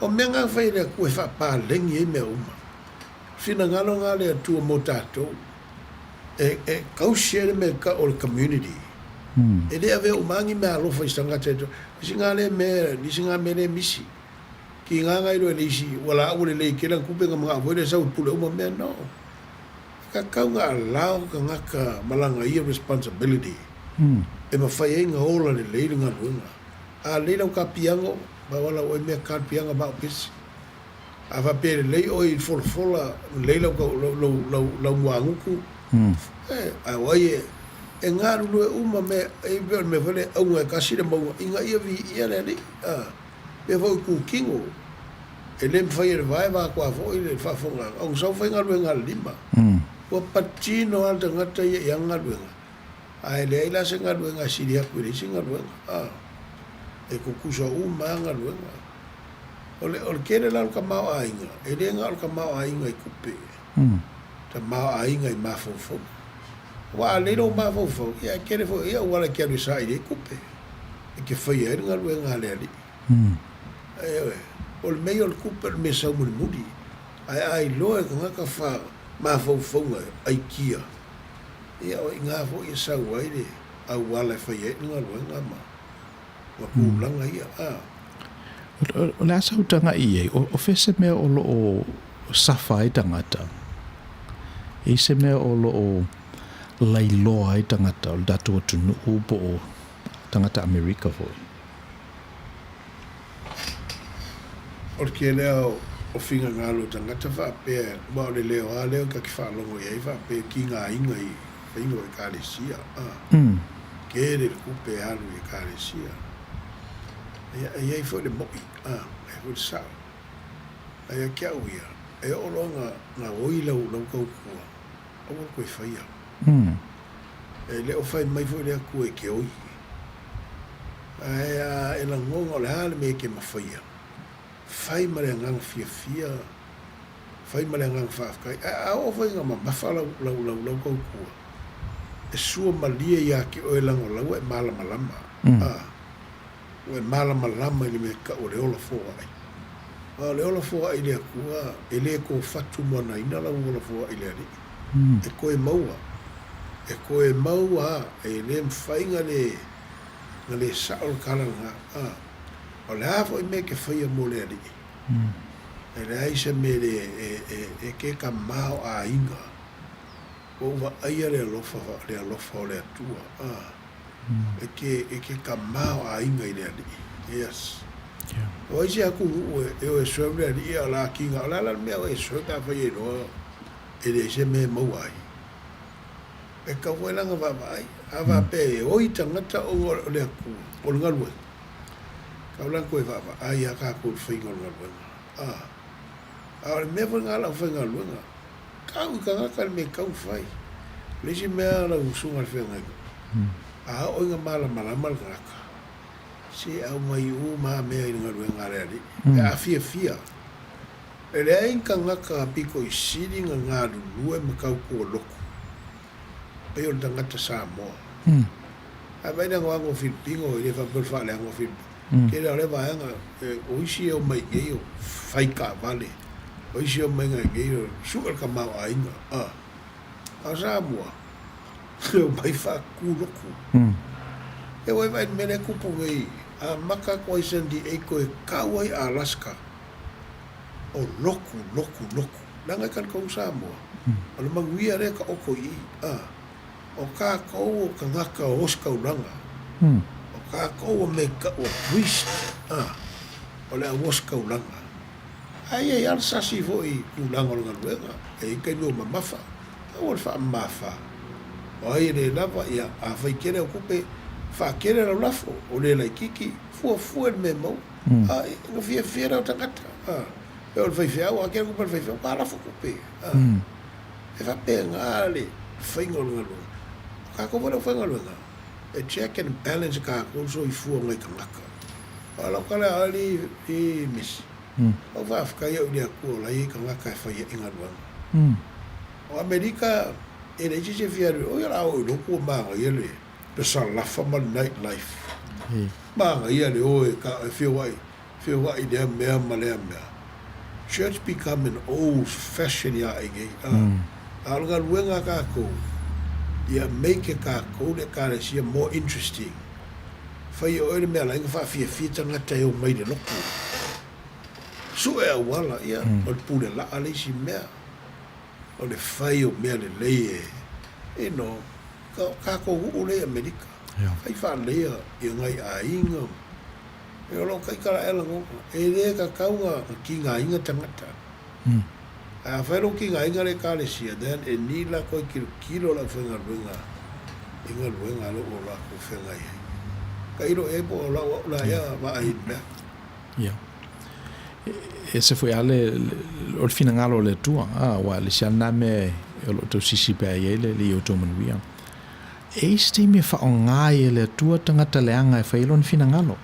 O mea na fai e le Atua e faapaleni ai mea uma. Finagalo na a le Atua mo tatou e, e tausi ai le mea e tau o le community. E le avea uma lava ni mea alofa i se tagata e to, isi na lea mea, isi na mea le misi. Ki ngā ngai loa e le isi, ua laau ua lelei tele ana tupe na manao foi lea e sau e pule uma mea. No. E tatau ona allow tagata ma lana ia responsibility e mafai ai ona ola lelei le galuega. A lelei lau ta piano, pau lava lau oe mea ta piano ma au pesi. A faapea e lelei oe i le folafola, lelei lau lau lau lau lau muagutu, e, a o ai e e galulue uma mea, e pei o le mea foi lea e auga e tasi le mauga ina ia viia le Alii. A. Mea foi tu kino, e le mafai e le vae vaatoa foi le faafofogaaga ona sau faigaluega a le lima. Ua patino lava le tagata ia i ana galuega, ae leai la se galuega e sili atu i le isi galuega. A, e tutusa uma lava galuega. O le, o le tele la o le tamaoaiga, e le na o le tamaoaiga i tupe, tamaoaiga i mafaufauga. Aua a lelei lou mafaufau, ia e tele foi i ai auala e te alu e saili ai tupe. e te faia ai le galuega a le Alii. Ioe, o le mea ia o le tupe o le mea sau mulimuli, ae a iloa e tagata fa mafaufauga aikia, ia o i ina foi e sau ai le auala e fai ai le galuega ma ma tulaga ia, a. O le a sau tagai i ai, o fea se mea o lo o safa ai tagata? E i se mea o lo o lailoa ai tagata o le tatou atunuu po o tagata Amerika foi. O le tele lava o finagalo o tagata faapea, aua o le leo lava lea ta te faalogo i ai faapea e tigaina i faiga o Ekalesia, a, tele le tupe e alu i Ekalesia. Ia, e i ai foi le mo'i, a, e i ai foi le sao. Ae ia te au ia, e oo loa na oi lau tautua, aua le toe faia. E le o fai mai foi le Atua e te oi. Ae a e lagona o le a le mea e te mafaia, fai ma le agaga fiafia, fai ma le agaga faafetai. Ae a oo foi ina mamafa lau, lau, lau, lau tautua, e sua malie ia te oe leaga o la ua e malamalama. A. Ua e malamalama i le mea tau o le ola foai. A o le ola foai i le Atua, e le kofatu moanaina lau ola foai i le Alii. E koe maua. E koe maua a, e le mafai na le, na le sao le tala lena. A, o le a foi mea e te faia mo le Alii, e leai se mea le, e, e, e ke tamaoaiga. Ua ou vaaia le alofa, le alofa o le Atua. A. E ke, e ke tamaoaiga i le Alii. Yes. O ai se atunuu e, e o e serve le Alii a o le a kiga, o le a la le mea o e serve pe afai e iloa e leai se mea e maua ai. E tatau foi la ona vaavaai. A faapea e oi tagata ona o le Atua, o le galuega, tatau la ona toe vaavaai lava tatou i le faiga o le galuega. A, a o le mea foi lena a le aufaigaluega, Tau i tagata le mea e tatau ona fai. O le isi mea lau Susuga i le Feagaiga, a oo ina malamalama le tagata, se aumai uma lava mea i le galuega a le Alii, pe a fiafia. E leai ni tagata pito i sili ona galulue ma tautua lotu pei o le tagata Samoa. Ae vaai le anoano o Filipino, e le faapea o le faaleaga o Filipino. Tele lava o lea vaega, o isi e omai i inei o fai taavale, o isi e omai i inei o sue le tamaoaiga. A o Samoa, E omai faakuku loku. E ua e vaai i le mea lea e tupu nei, amata atu ai San Diego e tau ai Alaska, o loku, loku, loku. Leaga e talitonu Samoa, o le manuia lea e taoto i i, a. O kākou o tagata o ositaulaga, o kākou o mea i taʻu o priest, a, o le au ositaulaga. Ae i ai lava le sasi foi i tulaga o le galuega, e i ai taimi ua mamafa, aua le faamamafa. O ai e le lava, ia, afai tele au tupe, faatele lau lafo, o le laitiiti, fuafua i le mea e maua. A, na fiafia lea o tagata, a, pei o le faifeau, a tele tupe a le faifeau, ua lafo tupe, a. E faapena le faiga o le galuega. O kākou foi le aufaigaluega, e check and balance e kākou le soifua o nai tagata. A o lau tala ia alii i Misi, ua faafetai au i le Atua o la e i ai tagata e fai ai galuega. O Amerika, e leai se isi e fia alu i o, ia o le a oo i lotu ua manaia le salafa ma le night life. Manaia le o e feoai feoai lea mea ma lea mea. Church become an old fashion ia ai nei a. A o le galuega a tatou, ia make e tatou le Ekalesia more interesting. Fai e oe le mea la e faafiafia tagata e omai i le lotu. Sue auala, ia, o le pule laa le isi mea. O le fai o mea lelei e, you know, o tatou nuu lea i Amerika. Fai faaleleia ia nai aiga. E o lou taitala ea lagona, e le tatau na tigaina tagata. Ae afai lou tigaina le Ekalesia, then e need latou e tilotilo le aufaigaluega i galuega a lou o latou feagai ai. Tailo i ai po o lau au la ea vaai i le mea. Ia. E ese foi lava le, o le finagalo o le Atua, a, aua o le isi lava lena mea o lo o tausisi pea i ai le Alii o outou manuia. E i ai se taimi e faaaoga ai e le Atua tagata leaga e fai ai lona finagalo.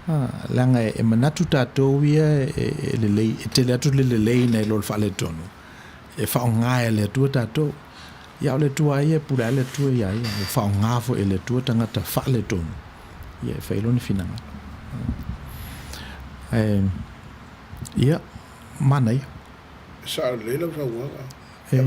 A, leaga e manatu tatou ia e lelei, e tele atu le lelei nai lo le faaletonu, e faaaoga e le Atua tatou. Ia, o le Atua lava ia e pule lava le Atua iā ia, ua faaaoga foi e le Atua tagata faaletonu, ia e fai ai lona finagalo. Ae, ia, manaia. E sao lelei lau saunoaga. E.